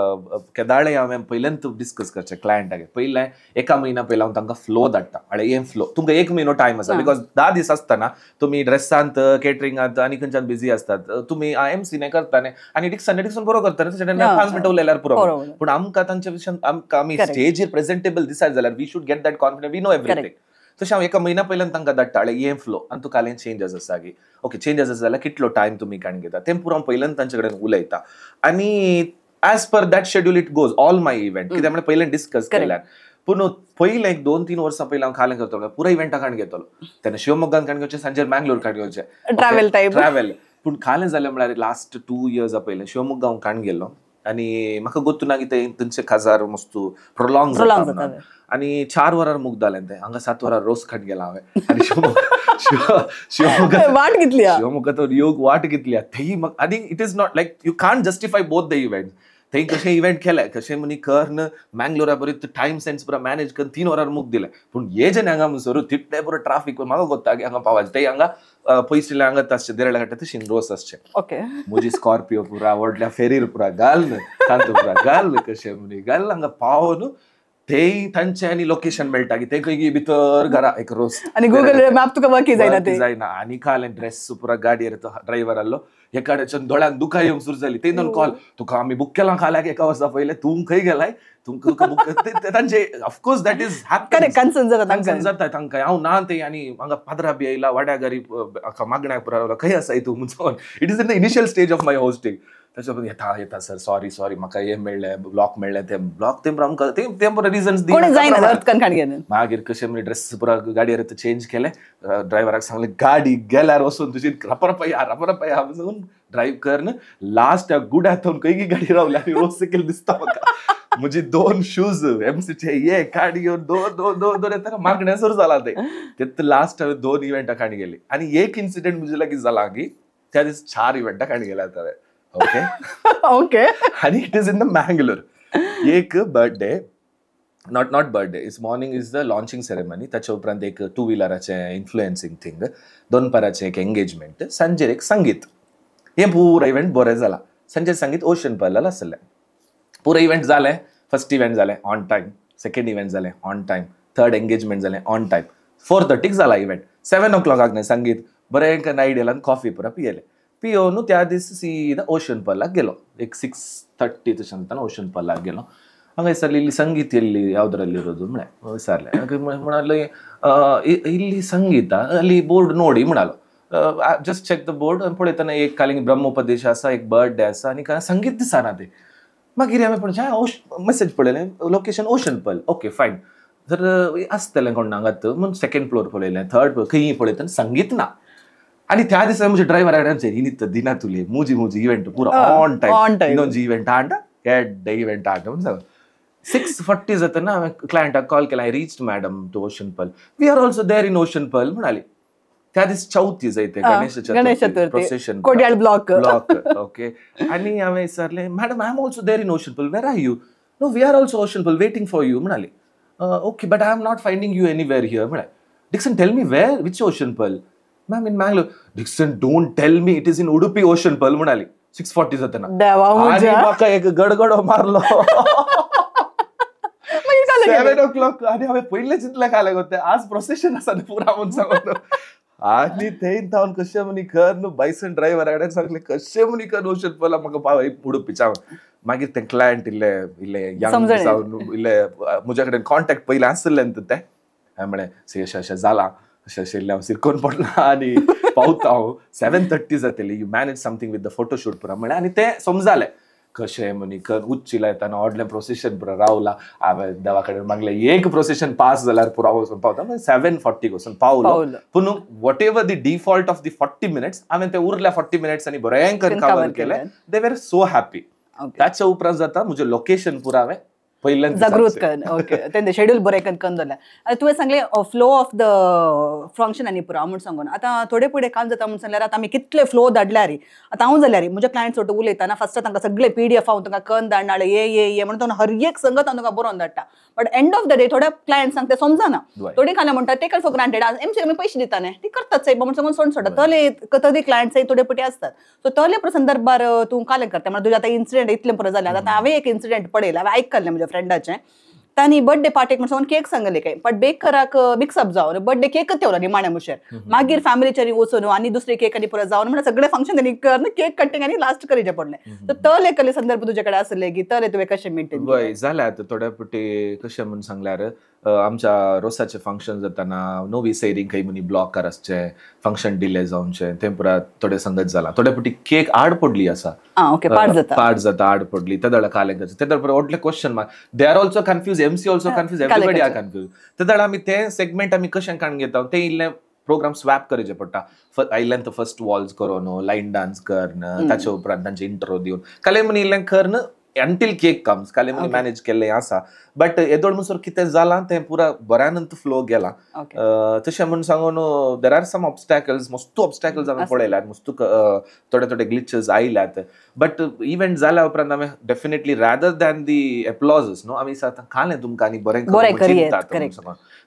B: केदाळे हांवें पयल्यान डिस्कस करचें क्लायंटागे. पयलें एका म्हयन्या पयलीं हांव तांकां फ्लो धाडटा. अळे हें फ्लो तुमकां एक म्हयनो टायम आसा because 10 दीस आसतना तुमी ड्रेसांत केटरिंगांत आनी खंयच्यान बिजी आसतात. तुमी एम सी ने करता न्ही आनी डिक्सन डिक्सन बरो करता न्ही, 5 मिनटां उलयल्यार पुरो. पूण आमकां तांच्या विशयान आमकां आमी स्टेजीर प्रेझेंटेबल दिसाय जाल्यार we should get that confidence, we know everything. तशें हांव एका म्हयन्या पयल्यान तांकां धाडटा हें फ्लो आनी तुका कालें चेंजस आसा की ओके चेंजस आसा जाल्यार कितलो टायम तुमी काडून घेता तें पुरो हांव पयल्यान तांचे कडेन उलयता आनी as per that schedule it goes all my event. कित्याक म्हळ्यार पयल्यान डिस्कस केल्यान. पूण पयलें एक 2-3 वर्सां पयलीं हांव कालें करतलो पुरो इव्हेंटा काडून घेतलो. तेन्ना शिवमोग्गान काडून घेवचें, सांजेर मँगलोर काडून घेवचें,
A: ट्रॅवल टायम
B: ट्रॅवल. पूण कालें जालें म्हळ्यार लास्ट 2 इयर्सा पयलें शिवमोग्गा हांव काडून गेल्लो आनी म्हाका गोत्तू ना की ते थंयचे काजार मस्त प्रोलॉंग जाता आनी 4 वरार मुगदालें तें. हांगा 7 वरार रोस खाट गेला हांवें आनी शिवमोग्गा
A: वाट घेतली,
B: शिवमोग्गा योग वाट घेतली थंय. आनी it is not like you can't justify both the event. थंय कशें इव्हेंट केलें कशें म्हणी करन मँगलोरा बरी टायम सेन्स पुरा मॅनेज करून 3 वरार मुग दिलें. पूण हे जे हांगा म्हणसर तितलें पुरो ट्राफीक म्हाका गोत्ता की हांगा पावाचें थंय हांगा पयशिल्ले हांगा आसचें देरळ्या घाटा तशी रोस आसचें.
A: ओके
B: म्हजी स्कॉर्पियो पुरा व्हडल्या फेरीर पुरा घाल तांतू पुरा घाल कशें म्हणी घाल हांगा पावोन थंय तांचें आनी लोकेशन मेळटा की ते खंय भितर घरा एक रोस
A: आनी गुगल मॅप तुका वर्की जायना ते
B: जायना. आनी काल ड्रेस पुरा गाडयेर तो ड्रायव्हर आसलो एकाड्याच्यान दोळ्यांत दुखां येवंक सुरू जाली. ते दोन कॉल तुका आमी बूक केलां काल्याक एका वर्सा पयलें तूं खंय गेलाय तुमकां तुका बूक तांचे of course that is
A: correct concern जाता
B: कन्सर्न जाता तांकां. हांव ना ते आनी हांगा पाद्रा बी आयला वाड्या घरी मागण्याक पुरा रावला खंय आसा तूं म्हणून. It is in the initial stage of my hosting. ताच्या उपरांत येता येता सर सॉरी सॉरी म्हाका हें मेळ्ळें ब्लॉक मेळ्ळें तें ब्लॉक तें आमकां तें पुरा रिजन्स दी. मागीर कशें म्हणजे ड्रेस पुरा गाडयेर चेंज केलें. ड्रायव्हराक सांगलें गाडी गेल्यार वचून तुजी रपरप या रपरप या म्हणून ड्रायव्ह करन लास्ट गुड्या थंय खंय गाडी रावली आनी रोस केली दिसता म्हाका. म्हजी 2 शूज एमसीचे हे काडी घेवन दोन दोन दोन दोन येतना मागण्या सुरू जाला ते ते लास्ट हांवें 2 इव्हेंटां काणी गेली. आनी एक इन्सिडेंट म्हजे लागीं जाला की त्या दीस 4 इव्हेंटां काणी गेल्या हांवें. ओके
A: ओके
B: आनी it is in the Mangalore. एक birthday not not birthday it's morning is the launching ceremony. ताच्या उपरांत एक 2 व्हिलराचें इन्फ्लुएन्सिंग थिंग, दनपाराचें एक एंगेजमेंट, सांजेर एक संगीत. हें पुरो इव्हेंट बरें जाला. सांजेर संगीत ओशन पर्लार आसलें. पुरो इव्हेंट जालें. फर्स्ट इव्हेंट जालें ऑन टायम, सेकंड इव्हेंट जालें ऑन टायम, थर्ड एंगेजमेंट जालें ऑन टायम. 4:30 जाला इव्हेंट. 7 o'clock न्ही संगीत बरें नायट येयलां कॉफी पुरा पियेलें. पियोवन त्या दीस सीदा ओशन पर्लाक गेलो. एक 6:30 तशें जाता ओशन पर्लाक गेलो. हांगा विचारलें ಇಲ್ಲಿ ಸಂಗೀತ ಎಲ್ಲಿ ಯಾವುದರಲ್ಲಿರೋದು म्हळ्यार विचारलें. म्हणाले ಇಲ್ಲಿ ಸಂಗೀತ ಅಲ್ಲಿ बोर्ड ನೋಡಿ म्हणालो. जस्ट चेक the board पळयतना एक कालिंग ब्रह्मोपदेश आसा, एक बर्थडे आसा आनी काय संगीत दिसना ते. मागीर हांवें पळय मेसेज पळयलें location Ocean Pearl. Okay fine तर आसतलें कोण हांगात म्हूण सेकंड फ्लोर पळयलें, थर्ड फ्लोर खंय पळयतना संगीत ना. आनी त्या दिसा म्हजे ड्रायव्हरा कडेन हिनी दिना तुले मुजी मुजी इव्हेंट पुरो ऑन टायम ಇನ್ನೊಂದು इव्हेंट हाड एड्डे इव्हेंट हाड म्हणून सांग. 6:40 जातना हांवें क्लायंटाक कॉल केला. I reached madam to Ocean Pearl. We are also there in Ocean Pearl म्हणाली. त्या दीस चौथी जायते Ganesh Chaturthi procession
A: Kodial block
B: block. Okay आनी हांवें विचारलें madam I am also there in Ocean Pearl, where are you? No we are also Ocean Pearl waiting for you म्हणाली. Okay but I am not finding you anywhere here म्हळ्यार. Dixon tell me where, which Ocean Pearl? Ma'am in Mangalore. Dixon don't tell me it is in Udupi Ocean Pearl म्हणाली. 6:40 जातना आनी म्हाका एक गडगडो मारलो. 7 o'clock आनी हांवें पयलें चिंतलें कालें गो तें आज प्रोसेशन आसा न्ही पुरा म्हूण सांगून. आनी थंय थावन कशें म्हणी कर न्हू बायसन ड्रायव्हरा कडेन सांगलें कशें म्हणी कर ओशन पर्ला म्हाका पावय उडुपीच्या. मागीर तें क्लायंट इल्ले इल्ले यंग जावन इल्ले म्हज्या कडेन कॉन्टेक्ट पयलें आसलें न्हू तें. हांवें म्हळें सी अशें अशें जालां अशें अशें इल्लें हांव सिरकोन पडलां आनी पावता हांव 7:30 जातली. You manage something with the photoshoot पुरा म्हळें. आनी तें समजालें कशें म्हणी कर उच्चिला येताना ऑडलें प्रोसेशन पुरा रावला. हांवें देवा कडेन मागलें एक प्रोसेशन पास जाल्यार पुरा वचून पावता. 7:40 वचून पावलो. पूण whatever the default of the 40 minutes हांवें ते उरल्या 40 मिनट्स आनी बरें करून कवर केलें. They were so happy. ताच्या उपरांत जाता म्हजें लोकेशन पुरा हांवें पयल्यान
A: जागृत कर. ओके, तें शेड्यूल बरें करून दवरलें. तुवें सांगलें फ्लो ऑफ the function आनी पुरो म्हूण सांगून आतां थोडे फुडें काम जाता म्हूण सांगल्यार आतां आमी कितले फ्लो धाडल्यार आतां हांव जाल्यार म्हज्या क्लायंट्स वटेन उलयतना फर्स्ट तांकां सगळे PDF हांव तांकां करून धाडना ये ये ये म्हणून हर एक संगत हांव तांकां बरोवन धाडटा. But end of the day थोड्या क्लायंट्सांक ते समजना, थोडी खाला म्हणटा टेकन फॉर ग्रांटेड एमसी आमी पयशे दिता न्ही ती करतात साहेब म्हूण सांगून सोडून सोडटा. तले तरी क्लायंट्स थोडे पटी आसतात. सो तले संदर्भार तूं कालें करता म्हणल्यार तुजें आतां इन्सिडेंट इतलें पुरो जालें. आतां हांवें एक इन्सिडेंट पळयला, हांवें आयकल्लें म्हज्या फ्रेंडाचें, तांणी बर्थडे पार्टीक म्हण सांगून केक सांगले काय बट बेकराक मिक्सअप जावन बर्थडे केकच तेवलो निमाण्या मुशेर, मागीर फॅमिलीच्या वचून आनी दुसरे केक आनी पुरो जावन म्हणल्यार सगळे फंक्शन त्यांनी कर केक कटिंग आनी लास्ट करीचे पडलें. तर तले कले संदर्भ तुजे कडेन आसले की तले तुवें कशें मेंटेन?
B: वय जालें आतां थोड्या पटी कशें म्हूण सांगल्यार आमच्या रोसाचें फंक्शन जाताना नवी सैरींग खंय मनी ब्लॉकार आसचें फंक्शन डिले जावचें तें पुरा थोडे संगत जालां. थोडे पटी केक आड पडली आसा,
A: पाड जाता,
B: पाड जाता, आड पडली तेदळा कालें करचें तेदळ पुरा व्हडलें question mark. They are also confuse, MC also confuse, everybody are confuse. तेदळ आमी तें सेगमेंट आमी कशें काडून घेता तें इल्लें प्रोग्राम स्वॅप करचें पडटा. आयल्यान तो फर्स्ट वॉल्स करून लायन डान्स करून ताचे उपरांत तांचे इंट्रो दिवन कालें म्हण इल्लें करून अंटील केक कम्स कालें म्हण मॅनेज केल्लें आसा. बट येदोळ म्हणसर कितें जालां तें पुरा बऱ्यानंत फ्लो गेला. तशें म्हूण सांगून there are some obstacles, मस्तू ऑब्स्टॅकल्स आमी पळयल्यात, मस्तू थोडे थोडे ग्लिचेस आयल्यात. बट इव्हेंट जाल्या उपरांत आमी definitely rather than the applauses न्हू आमी सांगता कालें तुमकां आनी बरें चिंतात.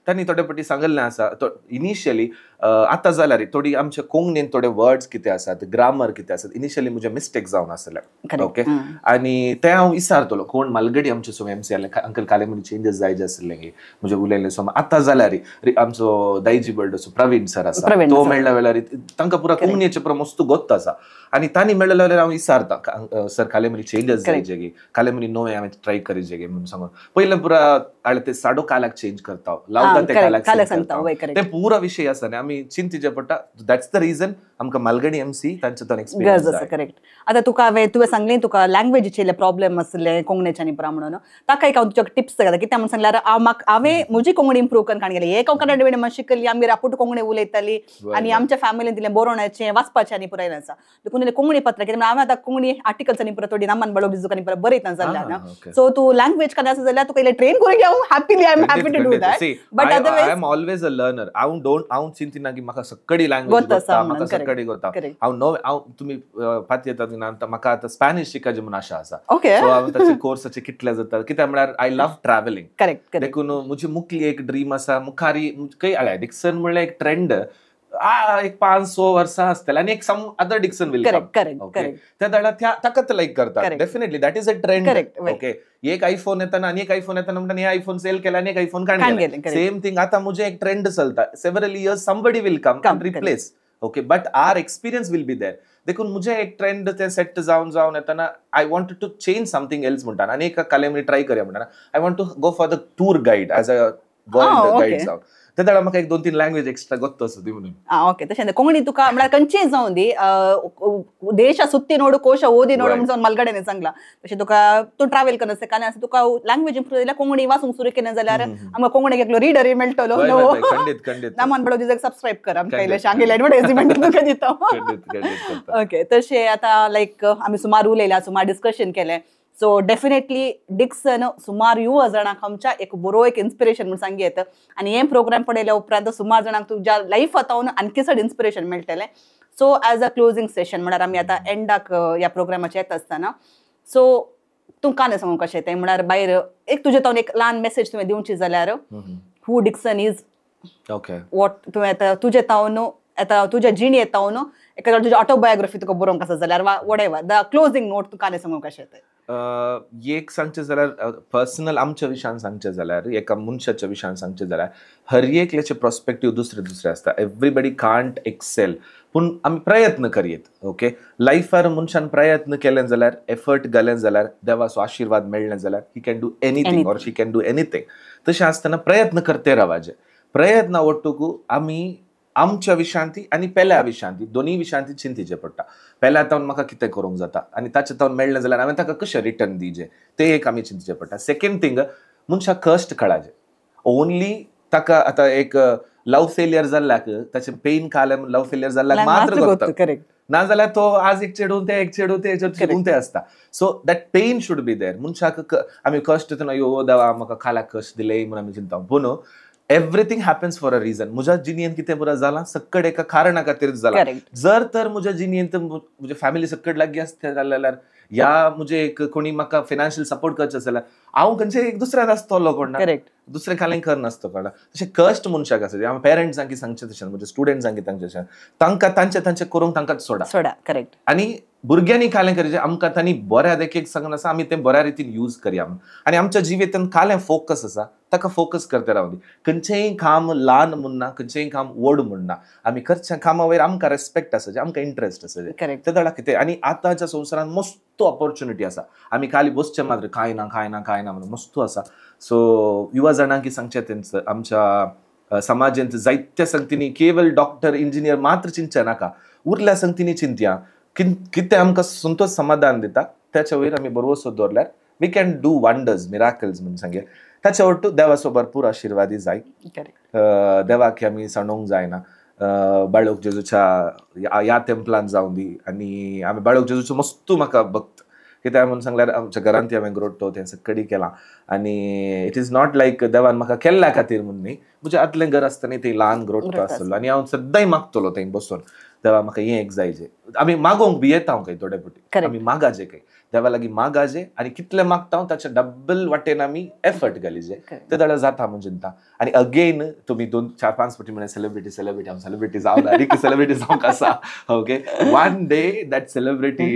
B: तांणी थोडे पटी सांगिल्लें आसा इनिशियली. आतां जाल्यार थोडी आमच्या कोंकणीन थोडे वर्ड्स कितें आसात, ग्रामर कितें आसात, इनिशियली म्हजे मिस्टेक जावन आसले. ओके, आनी तें हांव विचारतलो कोण मालगडी आमचे सो एमसी आसले अंकल काले म्हण चेंजीस जाय जे आसले की म्हजे उलयले सो आतां जाल्यार आमचो दायजी बर्डो प्रवीण सर आसा तो मेळ्ळ्या वेळार तांकां पुरा कोंकणीचे पुरा मस्तू गोत्त आसा आनी तांणी मेळ्ळ्या वेळार हांव विचारता सर काले म्हणी चेंजीस जाय गे, काले म्हणी नवे हांवें ट्राय करीजे गे म्हणून सांगून पयलें पुरा हाडले ते साडो कालाक चेंज करता लावता ते कालाक करता ते पुरा विशय आसा न्ही आमी चिंतीचे पडटा. That's the reason आमकां मालगडी एमसी तांचे तो एक्सपिरियन्स
A: आसा. करेक्ट. आतां तुका हांवें तुवें सांगलें तुका लँग्वेजीचे प्रॉब्लेम आसले कोंकणीच्या न्ही पुरा म्हणून ताका एक हांव तुज्या टिप्स सांगता कित्याक म्हणून सांगल्यार म्हाका हांवें म्हजी कोंकणी इम्प्रूव करून काडून गेली. एक हांव कन्नड मिडियम शिकली, आमगेर आपूट कोंकणी उलयताली आनी आमच्या फॅमिलीन तिलें बरोवण्याचें वाचपाचें आनी पुराय आसा. देखून कोंकणी पत्र कित्याक हांवें आतां कोंकणी आर्टिकल्स आनी पुरा थोडी नामान बळो बिजूक आनी पुरा बरयतना जाल्ल्या न्हू. सो तूं लँग्वेज कन्नड आसा जाल्यार तुका इल्लें ट्रेन करून घेवं, happily I am happy to do that. But otherwise
B: I am always a learner. हांव don't हांव चिंतिना की म्हाका सगळी लँग्वेज गोत्ता, म्हाका सगळी गोत्ता. हांव नवे हांव तुमी पाती येतात ना म्हाका आतां स्पॅनिश शिकायची म्हूण आशा आसा. सो हांव ताचे कोर्साचे कितले जाता कित्याक म्हळ्यार I love travelling.
A: Correct.
B: देखून म्हजी मुखली एक ड्रीम आसा मुखारी खंय आळ्या डिक्सन म्हणल्यार एक ट्रेंड एक 5-6 वर्सां आसतलें आनी एक some other Dixon will come.
A: Correct.
B: त्या दळा ताकाच लायक करतात. Definitely that is a trend. Okay, एक आयफोन येताना आनी एक आयफोन येताना म्हणटा हे आयफोन सेल केला आनी एक आयफोन काडून गेले. सेम थिंग आतां म्हजें एक ट्रेंड चलता several years somebody will come and replace. Okay, but our experience will be there. देखून म्हजें एक ट्रेंड तें सेट जावन जावन येताना I want to change something else म्हणटा आनी एक कालें ट्राय करया म्हणटा I want to go for the tour guide as a world guide जावन ते दाडा म्हाका एक 2-3 लँग्वेज एक्स्ट्रा गोत्त आसा ती म्हणून.
A: ओके, तशें कोंकणी तुका म्हळ्यार खंयचीय जावं दी देश सुत्ती नोडू कोश ओदी नोडू म्हणून मलगडेने सांगला तशें तुका तूं ट्रॅव्हल करना आसता कांय आसा तुका लँग्वेज इम्प्रूव जाल्यार कोंकणी वाचूंक सुरू केलें जाल्यार आमकां कोंकणीक एकलो रिडर मेळटलो. नामान बडो दिसाक सबस्क्रायब कर आमकां इल्लें आमगेलें एडवर्टायजमेंट तुका दिता. ओके, तशें आतां लायक आमी सुमार उलयल्या, सुमार डिस्कशन केलें. सो डेफिनेटली डिक्सन सुमार युवा जाणांक आमच्या एक बरो एक इन्स्पिरेशन म्हूण सांग येता आनी हे प्रोग्राम पळयल्या उपरांत सुमार जाणांक तुज्या लायफांत आणखी चड इन्स्पिरेशन मेळटलें. So as a closing session म्हळ्यार आमी आतां एंडाक ह्या प्रोग्रामाचे येता आसतना सो तूं कांय सांगूंक कशें तें म्हळ्यार भायर एक तुजे तावन एक ल्हान मेसेज तुवें दिवची जाल्यार हू डिक्सन is what तुवें आतां तुजे तावन आतां तुज्या जिणेंत तावन एका तुजी ऑटोबायोग्राफी तुका बरोवंक आसा जाल्यार वा वॉटेवर the closing note तूं कांय सांगूंक कशें तें?
B: एक सांगचें जाल्यार पर्सनल आमच्या विशयान सांगचें जाल्यार एका मनशाच्या विशयान सांगचें जाल्यार हर एकल्याचें प्रोस्पेक्टीव दुसरे दुसरे आसता. एवरीबडी कांट एक्सेल, पूण आमी प्रयत्न करयेत. ओके, लायफार मनशान प्रयत्न केले जाल्यार एफर्ट घाले जाल्यार देवाचो आशिर्वाद मेळ्ळें जाल्यार he can do anything or she can do anything. तशें आसतना प्रयत्न करते रावाचे. प्रयत्न वट्टूक आमी आमच्या विशांती आनी पेल्या विशांती दोनूय विशांती चिंतीचें पडटा. पेल्या तावन म्हाका कितें करूंक जाता आनी ताचे तावन मेळ्ळें जाल्यार हांवें ताका कशें रिटर्न दिवचें तें एक आमी चिंतचें पडटा. सेकंड थिंग, मनशाक कश्ट कळाचें. ओनली ताका आतां एक लव फेलियर जाल्ल्याक ताचें पेन कालें लव फेलियर जाल्ल्याक मात्र गोत्ता.
A: करेक्ट.
B: ना जाल्यार तो आज एक चेडूं ते एक चेडूं ते चेडूं ते आसता. So that pain should be there. मनशाक आमी कश्ट दितना यो देवा म्हाका खाल्याक कश्ट दिले म्हूण आमी चिंता, पूण everything happens for a reason. म्हज्या जिणेंत कितें पुरो जालां सक्कड एका कारणा खातीर जालां. जर तर म्हज्या जिणेंत म्हज्या फॅमिली सक्कड लागीं आसता जाल्यार या म्हजे एक कोणी म्हाका फायनान्शियल सपोर्ट करचें जाल्यार हांव खंयचे एक दुसऱ्यान आसतलो कोण ना, दुसरें खालें कर नासतो कोणा. तशें कश्ट मनशाक आसा. हांव पेरंट्सांक सांगचें तशें, म्हज्या स्टुडंट्सांक सांगचें तशें, तांकां तांचें तांचें करूंक तांकां सोडा
A: सोडा. करेक्ट.
B: आनी भुरग्यांनी खालें करचें आमकां तांणी बऱ्या देखीक सांगून आसा, आमी तें बऱ्या रितीन यूज करया. आनी आमच्या जिवितांत खालें फोकस आसा ताका फोकस करता रावली. खंयचेंय काम ल्हान म्हूण ना, खंयचेंय काम व्हड म्हूण ना, आमी करच्या कामा वयर आमकां रेस्पेक्ट आसा, आमकां इंट्रस्ट आसा.
A: करेक्ट.
B: ते दळा कितें. आनी आतांच्या संवसारांत मस्त ऑपॉर्च्युनिटी आसा. आमी खाली बसचें मात्र कांय ना कांय ना कांय ना म्हणून मस्त आसा. सो युवा जाणांक सांगचें तेंच आमच्या समाजांत जायत्या संगतींनी केवल डॉक्टर इंजिनियर मात्र चिंतचें नाका, उरल्या संगतींनी चिंतया कितें आमकां संतोष समाधान दिता त्याच्या वयर आमी बरोसो दवरल्यार we can do wonders miracles म्हणून सांगे. ताच्या वट्टू देवाचो भरपूर आशिर्वादी जाय. देवाक आमी सांडूंक जायना. बाळक जेजूच्या ह्या तेंपलान जावं दी. आनी आमी बाळक जेजूचो मस्तू म्हाका भक्त कित्याक म्हणून सांगल्यार आमच्या घरांत हांवें ग्रोटो तें सक्कडी केलां. आनी it is not लायक देवान म्हाका केल्ल्या खातीर म्हणून न्ही, म्हजें आदलें घर आसतना थंय ल्हान ग्रोटो आसलो आनी हांव सद्दांय मागतलो थंय बसून देवा म्हाका हें एक जायजें. आमी मागोवंक भियेता हांव खंय थोडे फावटी, आमी मागाजे खंय देवा लागीं मागाजे आनी कितले मागता हांव ताच्या डबल वाटेन आमी एफर्ट घालीजे ते जाल्यार जाता म्हूण चिंता. आनी अगेन तुमी 2 4 5 फावटी म्हणलें सेलिब्रिटी सेलिब्रिटी, हांव सेलिब्रिटी जावन आनी सेलिब्रिटी जावंक आसा. Okay, one day that celebrity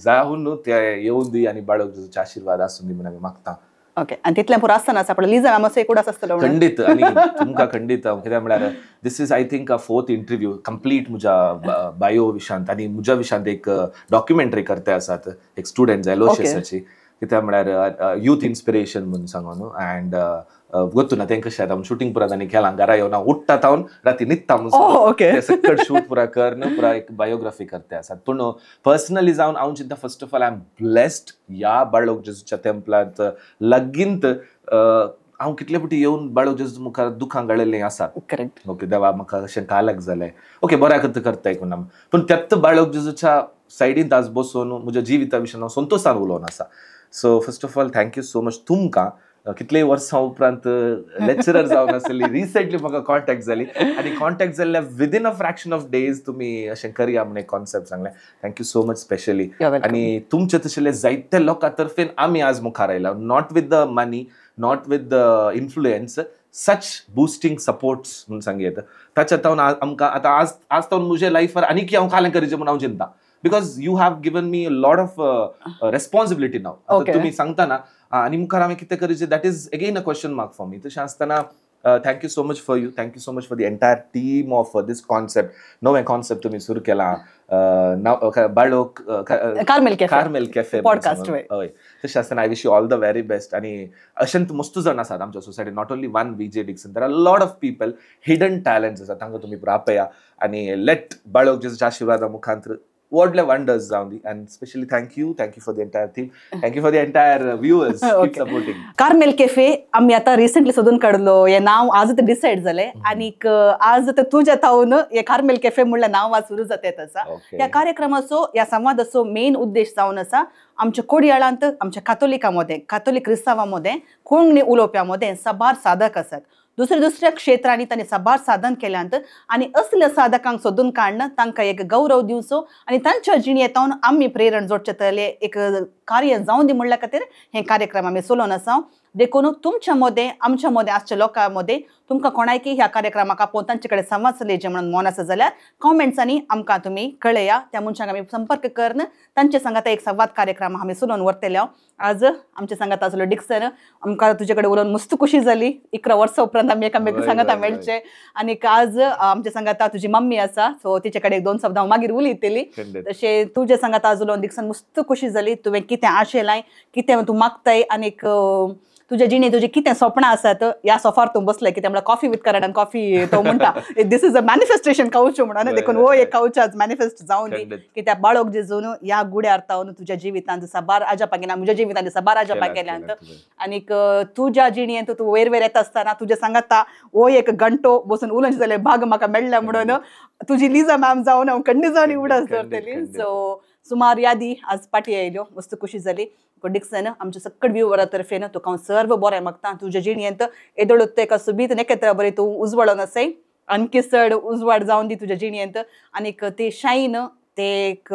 B: जावन ते येवन दी आनी बाळक जेजूचे आशिर्वाद आसूं दी म्हूण आमी मागता.
A: ओके. आनी तितलें पुरो आसतना आपलो लिजा मातसो एक उडास आसतलो
B: खंडीत. आनी तुमकां खंडीत हांव कित्याक म्हळ्यार this is I think a 4th interview complete म्हज्या बायो विशांत आनी म्हज्या विशांत एक डॉक्युमेंटरी करते आसात एक स्टुडंट एलोशियसाची, कित्याक म्हळ्यार यूथ इन्स्पिरेशन म्हणून सांगून. अँड गोतू ना तें कशें आतां शुटींग पुरा तांणी केलां, घरा येवन हांव उठ्ठा तावन राती न्हिदता म्हणून तें सक्कड शूट पुरा करन पुरा एक बायोग्राफी करते आसात. पूण पर्सनली जावन हांव चिंता first of all I am blessed ह्या बाळक जेजूच्या तेंपलांत लागींत हांव कितले फावटी येवन बाळक जेजू मुखार दुखां गळिल्लीं आसात.
A: करेक्ट.
B: ओके, देवा म्हाका अशें कालक जालें, ओके बऱ्याक करता ऐकून, पूण त्यात बाळक जेजूच्या सायडींत आज बसून म्हज्या जिविता विशीं हांव संतोशान उलोवन आसा. So first of all thank you so much तुमकां. कितलेय वर्सां उपरांत लेक्चरर जावन आसली रिसेंटली म्हाका कॉन्टॅक्ट जाली आनी कॉन्टॅक्ट जाल्ल्या within a fraction of days तुमी अशें करया म्हूण एक कॉन्सेप्ट सांगलें. Thank you so much specially. आनी तुमचे तशें जायते लोकां तर्फेन आमी आज मुखार आयला, not with the money, not with the influence, such boosting supports म्हणून सांगयेत. ताच्या तावन आमकां आतां आज आज तावन म्हज्या लायफार आनीक हांव खालें करचें म्हूण हांव चिंता, because you have given me a lot of responsibility now. तुम्ही सांगता ना आनी मुखार हांवें कितें करचें that is again a question mark for me. तशें आसतना thank you so much for you, thank you so much for the entire team of this concept. नवें कॉन्सेप्ट तुमी सुरू केलां बाळोक
A: Carmel cafe,
B: Carmel cafe
A: podcast.
B: हय, तशें आसतना I wish you all the very best. आनी अशें मस्त जाण आसात आमच्या society, not only one VJ Dixon, there are lot of people hidden talents आसात, तांकां तुमी प्रापया आनी लेट बाळोक जेजूच्या आशिर्वादा मुखांत व्हडले वंडर्स जावं दी. And specially thank you, thank you for the entire team, thank you for the entire viewers, keep supporting.
A: Carmel cafe आमी आतां recently सोदून काडलो, हें नांव आज डिसायड जालें आनीक आज तुज्या थावन हे कार्मेल कॅफे म्हणल्यार नांव आज सुरू जाता आसा. ह्या कार्यक्रमाचो ह्या संवादाचो मेन उद्देश जावन आसा आमच्या कोडयाळांत आमच्या कातोलिकां मदें, कातोलीक क्रिस्तांवां मदें, कोंकणी उलोवप्यां मदें साबार साधक आसात. दुसऱ्या दुसऱ्या क्षेत्रांनी तांणी साबार साधन केल्यांत आनी असल्या साधकांक सोदून काडून तांकां एक गौरव दिवचो आनी तांच्या जिणेंत आमी प्रेरण जोडचे तले एक कार्य जावं दी म्हणल्या खातीर हे कार्यक्रम आमी चलोवन आसा. देखून तुमच्या मदें आमच्या मदें आसच्या लोकां मदें तुमकां कोणायकी ह्या कार्यक्रमाक आपोवन तांचे कडेन संवाद चलयचे म्हणून मन आसा जाल्यार कॉमेंट्सांनी आमकां तुमी कळया. त्या मनशांक आमी संपर्क करून तांचे सांगाता एक संवाद कार्यक्रम आमी चलोवन व्हरतले. आज आमच्या सांगाता आसलो डिक्सन, आमकां तुजे कडेन उलोवन मस्त खुशी जाली. 11 वर्सां उपरांत आमी एकामेकां सांगाता मेळचे आनी आज आमच्या सांगाता तुजी मम्मी आसा, सो तिचे कडेन 2 शब्द हांव मागीर उलयतली. तशें तुजे सांगाता आज उलोवन डिक्सन मस्त खुशी जाली. तुवें कितें आशेलाय, कितें तूं मागताय आनीक तुज्या जिणे तुजी कितें सपनां आसात ह्या सोफार तूं बसलें कितें म्हळ्यार म्हळ्यार कॉफी विथ करण कॉफी तो म्हणटा this is a manifestation couch म्हणून, देखून हो एक कावच आज मॅनिफेस्ट जावन दी की त्या बाळक जेजून ह्या गुड्यार तावन तुज्या जिवितांत साबार आजापां केल्या, म्हज्या जिवितांत साबार आजापां केल्यांत आनीक तुज्या जिणेंत तूं वयर वयर येता आसतना तुज्या सांगाता हो एक घंटो बसून उलोवचें जाल्यार भाग म्हाका मेळ्ळा म्हणून तुजी लिजा मॅम जावन हांव खंडीत जावन उडास दवरतली. सो सुमार यादी आज पाटी आयल्यो, मस्त खुशी जाली. डिक्सन आमच्या सक्कड व्ह्युवरा तर्फेन तुका हांव सर्व बरें मागता, तुज्या जिणेंत येदोळूच एका सोबीत नखेत्रा बरें तूं उजवाडून आसाय, आणखी चड उजवाड जावन दी तुज्या जिणेंत आनीक ते शायन ते एक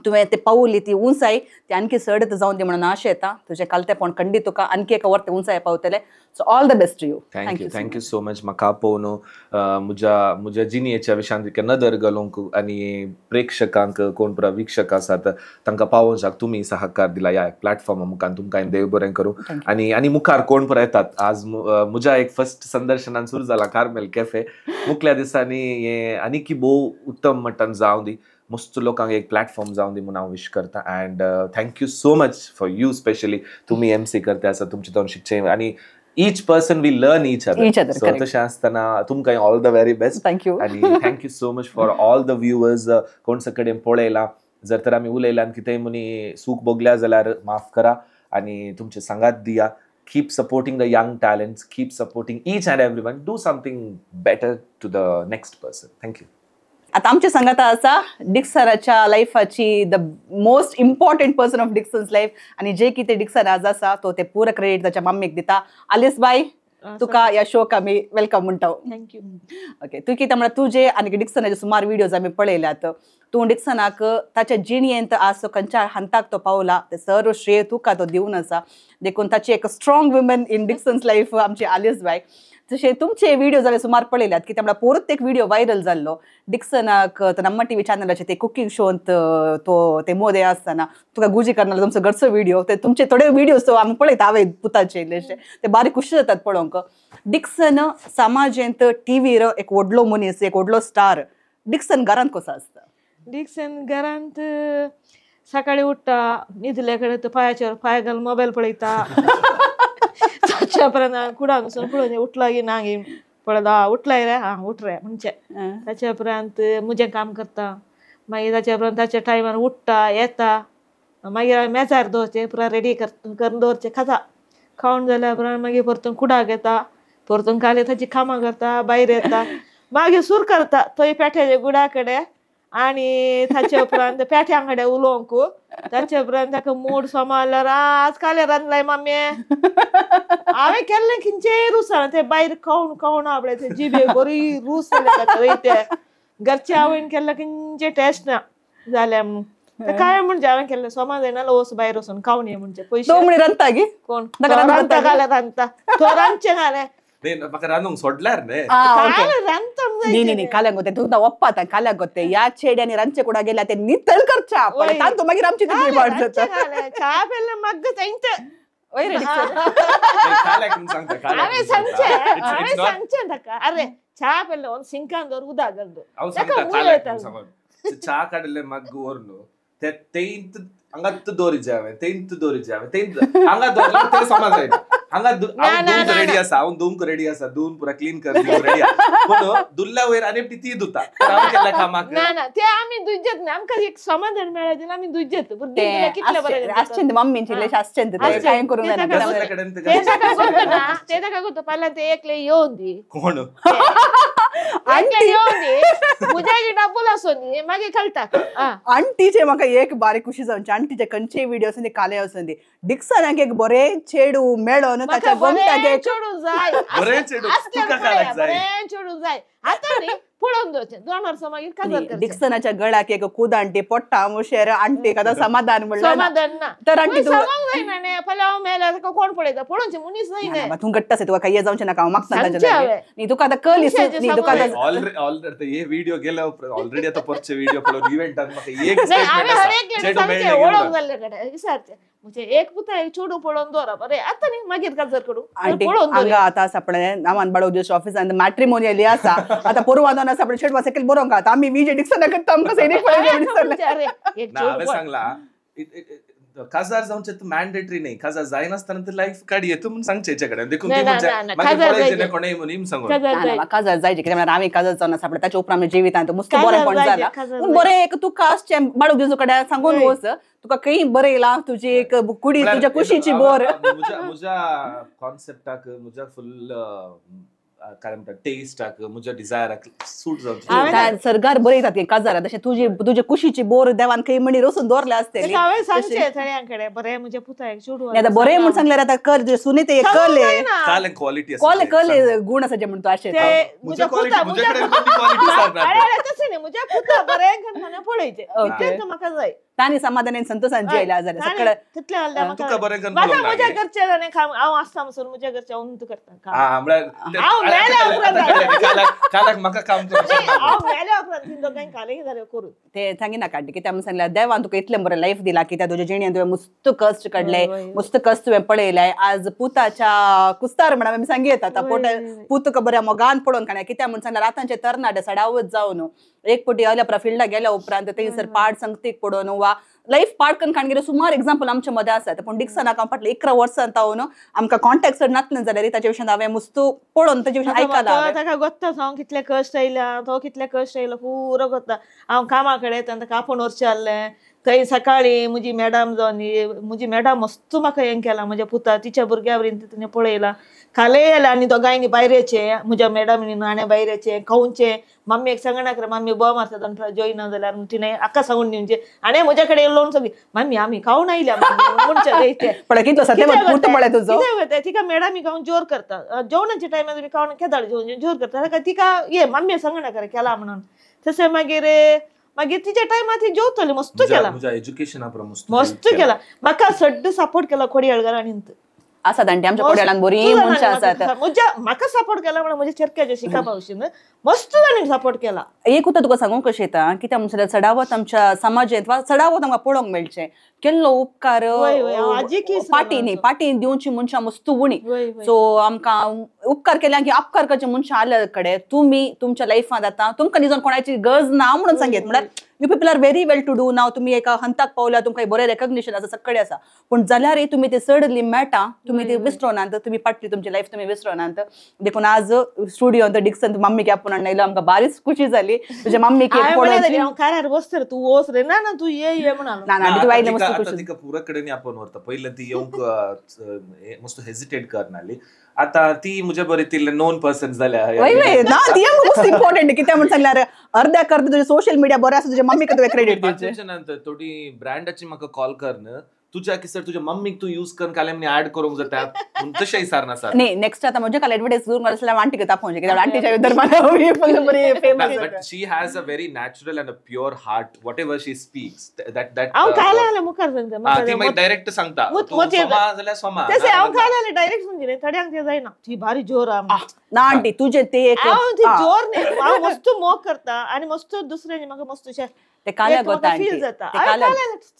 A: तुवें ते पावली ती उंचाय ती आणखी चड जावन दी म्हणून आशा येता. तुजें कालतेपण खंडीत तुका आणखी एका वर्त उंचाय पावतले. So all the best to you.
B: Thank you, thank you so much. म्हाका आपोवन म्हज्या म्हज्या जिणेच्या विशयांत नदर घालूंक आनी प्रेक्षकांक कोण पुरा वीक्षक आसात तांकां पावोवंक तुमी सहकार दिला ह्या प्लॅटफॉर्मा मुखार, तुमकां देव बरें करूं. आनी आनी मुखार कोण पुरा येतात आज म्हज्या एक फर्स्ट संदर्शनान सुरू जाला कार्मेल कॅफे, मुखल्या दिसांनी हें आनीकी भोव उत्तम मट्टान जावं दी, मस्त लोकांक एक प्लॅटफॉर्म जावन दी म्हणून हांव विश करता. And thank you so much for you specially, तुमी एम सी करता आसा, तुमचे जावन शिकचें आनी each person we learn each other. So तशें आसतना तुमकां all the very best.
A: Thank you
B: आनी thank you so much for all the viewers. कोण कडेन पळयला जर तर आमी उलयला आनी कितेंय मुनी चूक भोगल्या जाल्यार माफ करा आनी तुमचे सांगात दिया. Keep supporting the young talents, keep supporting each and every one, do something better to the next person. Thank you.
A: आतां आमच्या सांगाता आसा डिक्सनाच्या लायफाची the most important person of Dixon's life आनी जे कितें डिक्सन आज आसा तो ते पुरो क्रेडीट ताच्या मम्मीक दिता. आलिस बाय, तुका ह्या शोक आमी welcome म्हणटा.
C: Thank you.
A: Okay, तूं कितें म्हळ्यार तुजे आनी डिक्सनाचे सुमार व्हिडियोज आमी पळयल्यात, तूं डिक्सनाक ताच्या जिणेंत आज तो खंयच्या हंताक तो पावला ते सर्व श्रेय तुका तो दिवन आसा, देखून ताची एक strong woman in Dixon's life आमची आलिस बाय. तशें तुमचे व्हिडियो हांवें सुमार पळयल्यात की म्हळ्यार परत एक व्हिडियो व्हायरल जाल्लो डिक्सनाक नम्मा टी व्ही चॅनलाचे ते कुकींग शोंत तो ते मोदे आसतना तुका गुजी करनाले तुमचो घरचो व्हिडियो, ते तुमचे थोडे व्हिडियोज तो आमी पळयता हांवें पुताचे इल्लेशे ते बारीक खुशी जातात पळोवंक. डिक्सन समाजेंत टीव्हीर एक व्हडलो मनीस, एक व्हडलो स्टार, डिक्सन घरांत कसो आसता?
C: डिक्सन घरांत सकाळी उठ्ठा, न्हिदले कडेन पांयाचेर पांय घालून मोबायल पळयता, ताच्या उपरांत कुडाक वचून पळोवन उठला की ना गी पळयता, उठलाय रे आं उठ रे म्हणचे, ताच्या उपरांत म्हजें काम करता, मागीर ताच्या उपरांत ताच्या टायमार उठ्ठा येता, मागीर मेजार दवरचें पुरा रेडी करून दवरचें, खाता खावन जाल्या उपरांत मागीर परतून कुडाक येता, परतून काले ताची कामां करता, भायर येता, मागीर सूर करता थंय पेठ्याच्या गुडा कडेन आनी ताचे उपरांत पेठ्यां कडेन उलोवंक, ताचे उपरांत ताका मूड सोमाल्यार आज काले रांदलाय मामे, हांवें केल्लें खंयचेय रूस जालें ते भायर खावन खावन आपले ते जिबे बरी रूस जाले ते घरचे आवयन केल्लें खंयचे टेस्ट ना जालें म्हणून काय म्हणजे हांवें केल्लें सोमा जायना वच भायर वचून खावन ये म्हणजे पयशे
A: रांदता गी
C: कोण रांदता घाले रांदता तो रांदचें घालें
B: म्हाका रांदूंक सोडल्यार न्ही
C: रांदता
A: न्ही न्ही काल्याक गोते तुका ओप्पा काल्याक गोते ह्या चेड्यांनी रांदचे कुडा गेल्या ते नितळ करच्या तांतू मागीर आमची तकली वाड जाता.
C: च्या पेल्या मग्ग तेंचे
B: हांवें
C: सांगचें हांवें सांगचें ताका अरे च्या पेल्लें सिंकान दवर उदक घाल
B: च्या काडले मग्ग व्हरून ते तेंत हांगा दवरिजे हांवें तेंत दवरिजे हांवें तेंत हांगा दवरल्यार ते समज जायना, हांगा धुवंक रेडी आसा, हांव धुवंक रेडी आसा, धुवन पुरा क्लीन कर रेडी आसा, पूण धुल्ल्या वयर आनी ती धुता हांवें केल्ल्या कामाक
C: ना ना ते आमी दुजेत न्ही, आमकां एक समाधान मेळ्ळें जाल्यार आमी दुजेत कितलें बरें
A: आसचें मम्मीचें इल्लेशें आसचें कांय करूंक जायना
C: ते ताका करता ना ते ताका करता पहिल्यान ते एकले येवन दी
B: कोण
C: एकले येवन दी म्हज्या डब्बल आसून दी मागीर कळटा.
A: आंटीचे म्हाका एक बारीक खुशी जावची, आंटीचे खंयचेय व्हिडियो आसूं दी काले आसूं दी डिक्सनाक एक बरें चेडूं मेळोन ताच्या गोमटाक
C: चेडूं जाय, बरें चेडूं जाय आतां न्ही पळोवन दवरचें 2 वर्सां मागीर काजार करचें.
A: डिक्सनाच्या गळ्याक एक कूद आंटी पोट्टा मुशेर आंटीक आतां समाधान म्हणलें
C: समाधान ना
A: तर आंटी तूं
C: सांगूंक जायना न्ही फाल्यां हांव मेल्यार ताका कोण पळयता पळोवचें मनीस जायना
A: तूं घट्ट आसा तुका कांय जावचें नाका हांव मागता ताच्या लागीं न्ही तुका आतां कल न्ही तुका
B: ऑलरेडी हे व्हिडिओ गेल्या उपरांत ऑलरेडी आतां परचे व्हिडिओ पळोवन इव्हेंटान म्हाका एक
C: हांवें हर एक सांगचें वळख जाल्ले कडेन विचारचें म्हणजे एक पुता चेडूं पळोवन दवरप अरे आतां न्ही मागीर काजार करूं पळोवन
A: हांगा आतां आसा नामान बाळोव दिवस ऑफिसान मॅट्रिमोनियल आसा आतां पोरवान आसा आपण चेडवा सकयल बरोवंक आतां आमी विजय डिक्सना करता आमकां सैनीक पळयलें
B: हांवें सांगला काजार जावचें मॅन्डेटरी न्ही, काजार जायनासतना ते लायफ काडी येता म्हणून सांगचें हेच्या कडेन. देखून कोणेय म्हणून सांगून
A: काजार जायचे कित्याक म्हळ्यार आमी काजार जावन आसा ताच्या उपरांत आमी जिवितांत मस्त बरेंपण जाला. पूण बरें एक तुका आसचें बाळूक दिवचो कडेन सांगून वच, तुका खंय बरयलां तुजी एक कुडी तुज्या कुशीची बोर.
B: म्हज्या कॉन्सेप्टाक म्हज्या फुल काय म्हणटा टेस्टाक म्हज्या डिजायराक सूट जावचें.
A: सरकार बरयतात की काजार तशें तुजी तुजे कुशीची बोर देवान खंय म्हणी रसून दवरल्या आसतली.
C: हांवें सांगचें सगळ्यां कडेन बरें म्हज्या पुताक चेडूं
A: आतां बरें म्हूण सांगल्यार आतां कर तुजे सुने ते कले
B: क्वॉलिटी
A: कले गुण आसा जे म्हणटा अशें
C: म्हज्या पुता तशें न्ही, म्हज्या पुता बरें करतना पळयचें तितलेंच म्हाका जाय.
A: तांणी समाधानान संतोषान जियेल्या जाल्यार सगळें
C: तितलें जाल्यार म्हाका म्हज्या घरचें जाणें हांव आसता म्हणसर म्हज्या घरचें हांव करता. हांव मेल्या उपरांत
B: म्हाका काम
C: हांव मेल्या उपरांत ती दोगांय कालें जाल्यार करूं
A: ते सांगी नाका आंटी. कित्याक म्हूण सांगल्यार देवान तुका इतलें बरें लायफ दिला की त्या तुज्या जिणेन तुवें मस्त कश्ट काडले, मस्त कश्ट तुवें पळयले. आज पुताच्या कुस्तार म्हण आमी सांगी येता आतां पोट पूत तुका बऱ्या मोगान पळोवन काडल्या. कित्याक म्हूण सांगल्यार आतांचे तरणाटे सडावत जावन एक पटी आयल्या उपरांत फिल्डाक गेल्या उपरांत थंयसर पाड संगतीक पडोवन वा लायफ पाड करून काडगेर सुमार एग्जाम्पल आमचे मदें आसात. पूण डिक्सनाक हांव फाटले 11 वर्सां तावन आमकां कॉन्टेक्ट सर नातलें जाल्यार ताच्या विशयान हांवें मस्त पळोवन ताच्या विशयान आयकलां.
C: ताका गोत्ता हांव कितले कश्ट आयल्या, तो कितले कश्ट आयलो पुरो गोत्ता. हांव कामा कडेन ताका आपोवन व्हरचें आहलें थंय सकाळीं म्हजी मॅडम जावन म्हजी मॅडम मस्त म्हाका हें केलां म्हज्या पुता तिच्या भुरग्या वरीन तिणें पळयलां. कालय आयलें आनी दोगांयनी भायरेचें म्हज्या मॅडमीनी नाणें भायरेचें खावचें मम्मीक सांगना मम्मी बोव मारता दनपारां जेयना जाल्यार तिणें आका सांगून दिवचें आनी म्हज्या कडेन येयलो सगळी मम्मी आमी खावन आयल्या म्हणचें. कितें तिका मॅडमीक हांव जोर करता जेवणाच्या टायमार तुमी खावन केदाळ जेवन जोर करता ताका तिका ये मम्मी सांगना केला म्हणून. तशें मागीर मागीर तिच्या टायमार ती जेवतली मस्त केला मस्त केला म्हाका सड्ड सपोर्ट केला कोडयाळ घरांनी
A: आसात आंटी आमच्या कोडयाळान बरी मनशां आसात.
C: म्हज्या म्हाका सपोर्ट केला म्हणून म्हज्या चेरक्याच्या शिका पावशीन मस्त जाणीं सपोर्ट केला.
A: एक उतर तुका सांगूंक कशें येता कित्याक म्हणल्यार चडावत आमच्या समाजेंत वा चडावत आमकां पळोवंक मेळचें केल्लो उपकार पाटी न्ही पाटी दिवची मनशां मस्त उणी. सो आमकां उपकार केल्या की अपकार करचे मनशां आल्या कडेन तुमी तुमच्या लायफांत आतां तुमकां निजोन कोणाची गरज ना म्हणून सांगेत म्हळ्यार you people are very well to do now. तुमी एका हंताक पावल्या, तुमकां बरें रेकग्निशन आसा, सगळे आसा, पूण जाल्यारय तुमी ते चडली मेळटा तुमी ते विसरोनात, तुमी फाटली तुमची लायफ तुमी विसरोनात. देखून आज स्टुडियोंत डिक्सन मम्मीक आपोवन हाडून आमकां बारीच खुशी जाली. तुज्या मम्मीक
C: कारार बसतर तूं वच रे ना ना तूं ये ये म्हणालो
A: ना ना तूं आयलें मस्त खुशी.
B: तिका पुरा कडेन आपोवन व्हरता. पयलें ती येवंक मस्त हेजिटेट करनाली, आतां ती म्हज्या बरी ती नोन पर्सन जाल्या.
A: ना ती मस्त इम्पॉर्टंट कित्याक म्हण सांगल्यार अर्द्याक अर्द तुजें सोशल मिडिया बरें आसा तुज्या मम्मीक तुवें क्रेडीट दिवचें.
B: थोडी ब्रँडाची म्हाका कॉल कर तुज्या किसर तुज्या मम्मीक तूं यूज कर काल आमी ऍड करूंक जाता तशें विचारना सर.
A: न्ही नेक्स्ट आतां म्हज्या काल एडवर्टायज करूंक आसल्यार आंटीक तापोवचें कित्याक आंटीच्या दरम्यान बरी famous.
B: But she has a very natural and a pure heart whatever she speaks that that
C: हांव काल आले मुखार सांगता
B: ती मागीर डायरेक्ट सांगता सोमा जाल्यार सोमा
C: तशें हांव काल आले डायरेक्ट समजलें थोड्यांक तें जायना ती भारी जोर आहा
A: ना आंटी तुजें ते एक
C: हांव ती जोर न्ही हांव मस्त मोग करता आनी मस्त दुसऱ्यांनी म्हाका मस्त अशें
A: ते काल्याक वता
C: फील जाता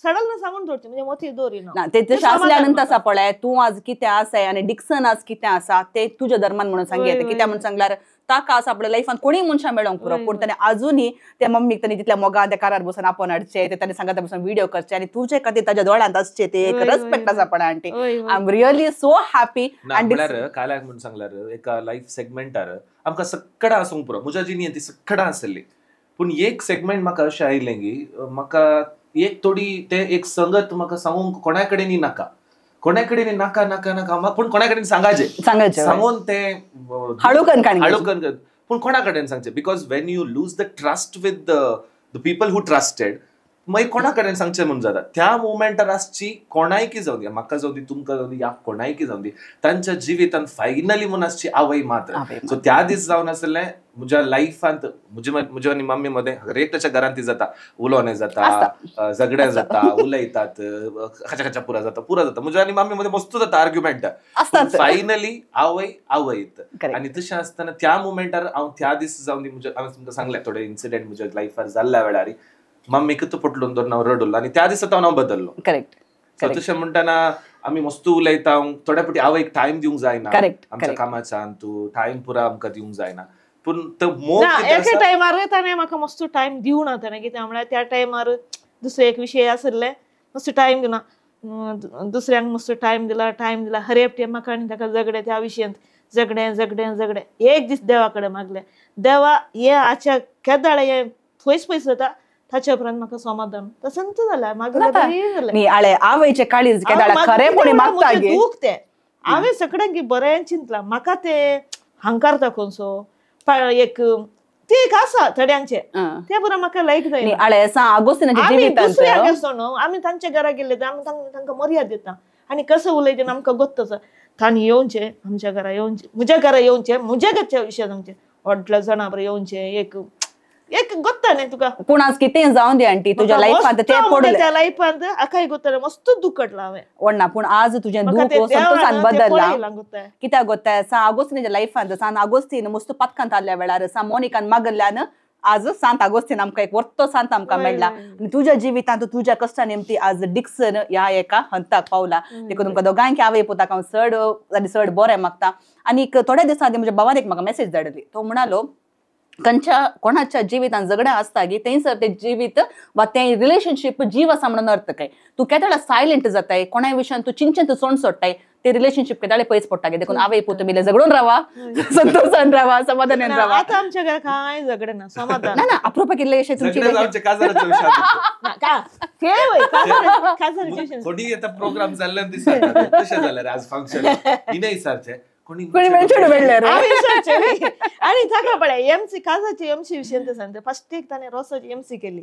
C: सडन सांगून दवरचें म्हणजे मोती दवरिना
A: ना ते तशें आसल्या नंतर आसा पळय तूं आज कितें आसाय आनी डिक्सन आज कितें आसा ते तुज्या धर्मान म्हणून सांगता. कित्याक म्हणून सांगल्यार ताका आसा आपल्या लायफान कोणीय मनशां मेळोंक पुरो, पूण ताणें आजुनूय त्या मम्मीक ताणें तितल्या मोगान त्या कारार बसून आपोवन हाडचें, ते ताणें सांगता बसून व्हिडियो करचे आनी तुजे खातीर ताच्या दोळ्यांत आसचें ते एक रेस्पेक्ट आसा पळय aunty. I am really so happy.
B: म्हणल्यार काल्याक म्हणून सांगल्यार एका लायफ सेगमेंटार आमकां सगळं आसूंक पुरो म्हज्या जिणेंत ती सगळं आसली, पूण एक सेगमेंट म्हाका अशें आयलें की म्हाका एक थोडी ते एक संगत म्हाका सांगूंक कोणा कडेन नाका कोणा कडेन नाका नाका नाका पूण कोणा कडेन सांगाचें
A: सांगाचें
B: सांगून तें
A: हाळू करून
B: हाळू करून पूण कोणा कडेन सांगचें because when you lose the trust with the people who trusted मागीर कोणा कडेन सांगचें म्हूण जाता. त्या मुवमेंटार आसची कोणायकी जावं दी, म्हाका जावं दी, तुमकां जावं दी, ह्या कोणायकी जावं दी, तांच्या जिवितांत फायनली म्हूण आसची आवय मात्र. सो त्या दीस जावन आसलें म्हज्या लायफांत म्हज्या आनी मम्मी मदें हरेक ताच्या घरांत ती जाता, उलोवणें जाता, झगडें जाता, उलयतात, खाच्या खाच्या पुरा जाता पुरा जाता. म्हज्या आनी मम्मी मदें मस्त जाता आर्ग्युमेंट, फायनली आवय आवयत. आनी तशें आसतना त्या मुवमेंटार हांव त्या दीस जावन दी म्हज्या हांवें तुमकां सांगलें थोडे इन्सिडेंट म्हज्या लायफार जाल्ल्या वेळार मम्मीक तो पटलून धरून हांव रडलो आनी त्या दिसा हांव बदल्लो.
A: करेक्ट.
B: तशें म्हणटना आमी मस्त उलयता, थोड्या फावटी आवयक टायम दिवंक जायना, आमच्या कामाच्यान तूं टायम पुरा आमकां दिवंक जायना, पूण तो मोग
C: एका टायमार ताणें म्हाका मस्त टायम दिवना ताणें कित्याक म्हळ्यार त्या टायमार दुसरो एक विशय आशिल्ले मस्त टायम दिवना. दुसऱ्यांक मस्त टायम दिला टायम दिला हरेप म्हाका आनी ताका झगडे त्या विशयांत झगडे झगडे झगडे एक दीस देवा कडेन मागलें देवा हे आच्या केदाळे हे पयस पयस जाता ताच्या उपरांत म्हाका समाधान तशेंच जालें मागीर
A: आळे आवयचें काळीज केदाळा खरें कोणी मागता
C: दूख तें हांवें सगळ्यांक बरें चिंतलां म्हाका तें हंकारता कोणसो एक ते एक आसा थोड्यांचे ते बरें म्हाका लायक जायना दुसऱ्या आसो न्हू आमी तांच्या घरा गेल्ले आमी तांकां मर्याद दिता आनी कसो उलयता आमकां गोत्त तांणी येवचें आमच्या घरा येवचें म्हज्या घरा येवचें म्हज्या घरच्या विशयान सांगचें व्हडल्या जाणां बरें येवचें एक एक गोत्ता न्ही तुका
A: पूण आज कितें जावन दी आंटी तुज्या लायफांत तें पडलें
C: त्या लायफांत आकाय गोत्ता मस्त दुखटलां हांवें
A: व्हडना पूण आज तुजें दूख संतोषान बदलला कित्याक गोत्ता सा आगोस्तीनाच्या लायफांत सान आगोस्तीन मस्त पातकांत आसल्या वेळार सा मोनिकान मागल्ल्यान आज सांत आगोस्तीन आमकां एक वर्तो सांत आमकां मेळ्ळा आनी तुज्या जिवितांत तुज्या कश्टा निमती आज डिक्सन ह्या एका हंताक पावला देखून तुमकां दोगांयक आवय पुताक हांव चड आनी चड बरें मागता. आनी थोड्या दिसां आदीं म्हज्या भावान एक म्हाका मेसेज धाडली तो म्हणालो कंच्या कोणाच्या जिवितान झगडें आसता गी थंयसर तें जिवीत वा तें रिलेशनशीप जीव आसा म्हणून अर्थ काय तूं केदळा सायलंट जाताय कोणाय विशयान तूं चिंचेन तूं सोंड सोडटाय ते रिलेशनशीप केदाळे पयस पडटा गे देखून आवय पूत तुमी झगडून रावा संतोषान रावा समाधानान रावा.
C: आतां आमच्या घरा कांय झगडें ना समाधान
A: ना ना अप्रुपाक इल्लें तुमची
B: कोणी आतां प्रोग्राम जाल्ल्यान दिसता तशें जाल्यार आज फंक्शन हिणें विचारचें
A: कोणी मेळ्ळें
C: आनी ताका पळय एमसी काजाची एमसी विशयान ते सांगता फर्स्ट एक ताणें रोसाची एमसी केली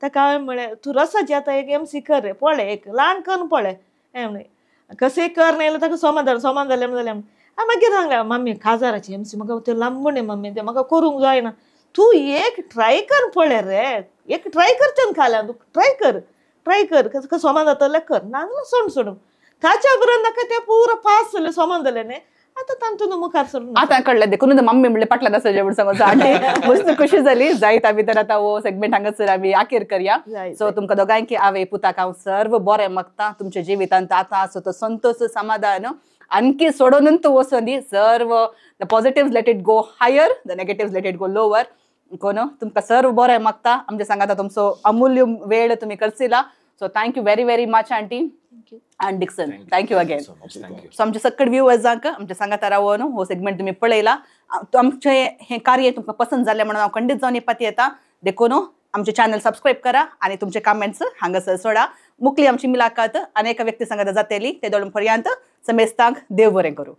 C: ताका हांवें म्हळें तूं रोसाची आतां एक एमसी कर रे पळय एक ल्हान करून पळय हें म्हळें कशें कर न्ही जाल्यार ताका सोमा सोमा जालें जालें हांवें मागीर सांगलें मम्मी काजाराची एमसी म्हाका तें लांबूण मम्मी तें म्हाका करूंक जायना तूं एक ट्राय कर पळय रे एक ट्राय करचें खाल्या तूं ट्राय कर ट्राय कर कसो सोमा जातलें कर नाजाल्यार सोड सोडून ताच्या उपरांत ताका तें पुरो पास जालें सोमा जालें न्ही आतां तांतून मुखार सरून
A: आतां कळ्ळें देखून मम्मी म्हणलें पाटल्यान आसा जेवण सांगून आंटी मस्त खुशी जाली जायत आमी तर आतां हो सेगमेंट हांगासर आमी आखेर करया. सो तुमकां दोगांयकी आवय पुताक हांव सर्व बरें मागता तुमच्या जिवितांत आतां आसो तो संतोष समाधान आणखी सोडून तूं वचून दी सर्व the positives let it go higher the negatives let it go lower कोण तुमकां सर्व बरें मागता आमच्या सांगाता तुमचो अमूल्य वेळ तुमी करसिला. So thank you very very much aunty and Dixon thank you again. So आमचे सकट व्ह्युअर्सांक आमच्या सांगाता रावन हो सेगमेंट तुमी पळयला आमचें हें कार्य तुमकां पसंत जालें म्हणून हांव खंडीत जावन येपात येता देखून आमचें चॅनल सबस्क्रायब करा आनी तुमचे कमेंट्स हांगासर सोडा. मुकली आमची मुलाखत आनी एका व्यक्ती सांगाता जातली ते दोन पर्यंत समेस्तांक देव बरें करूं.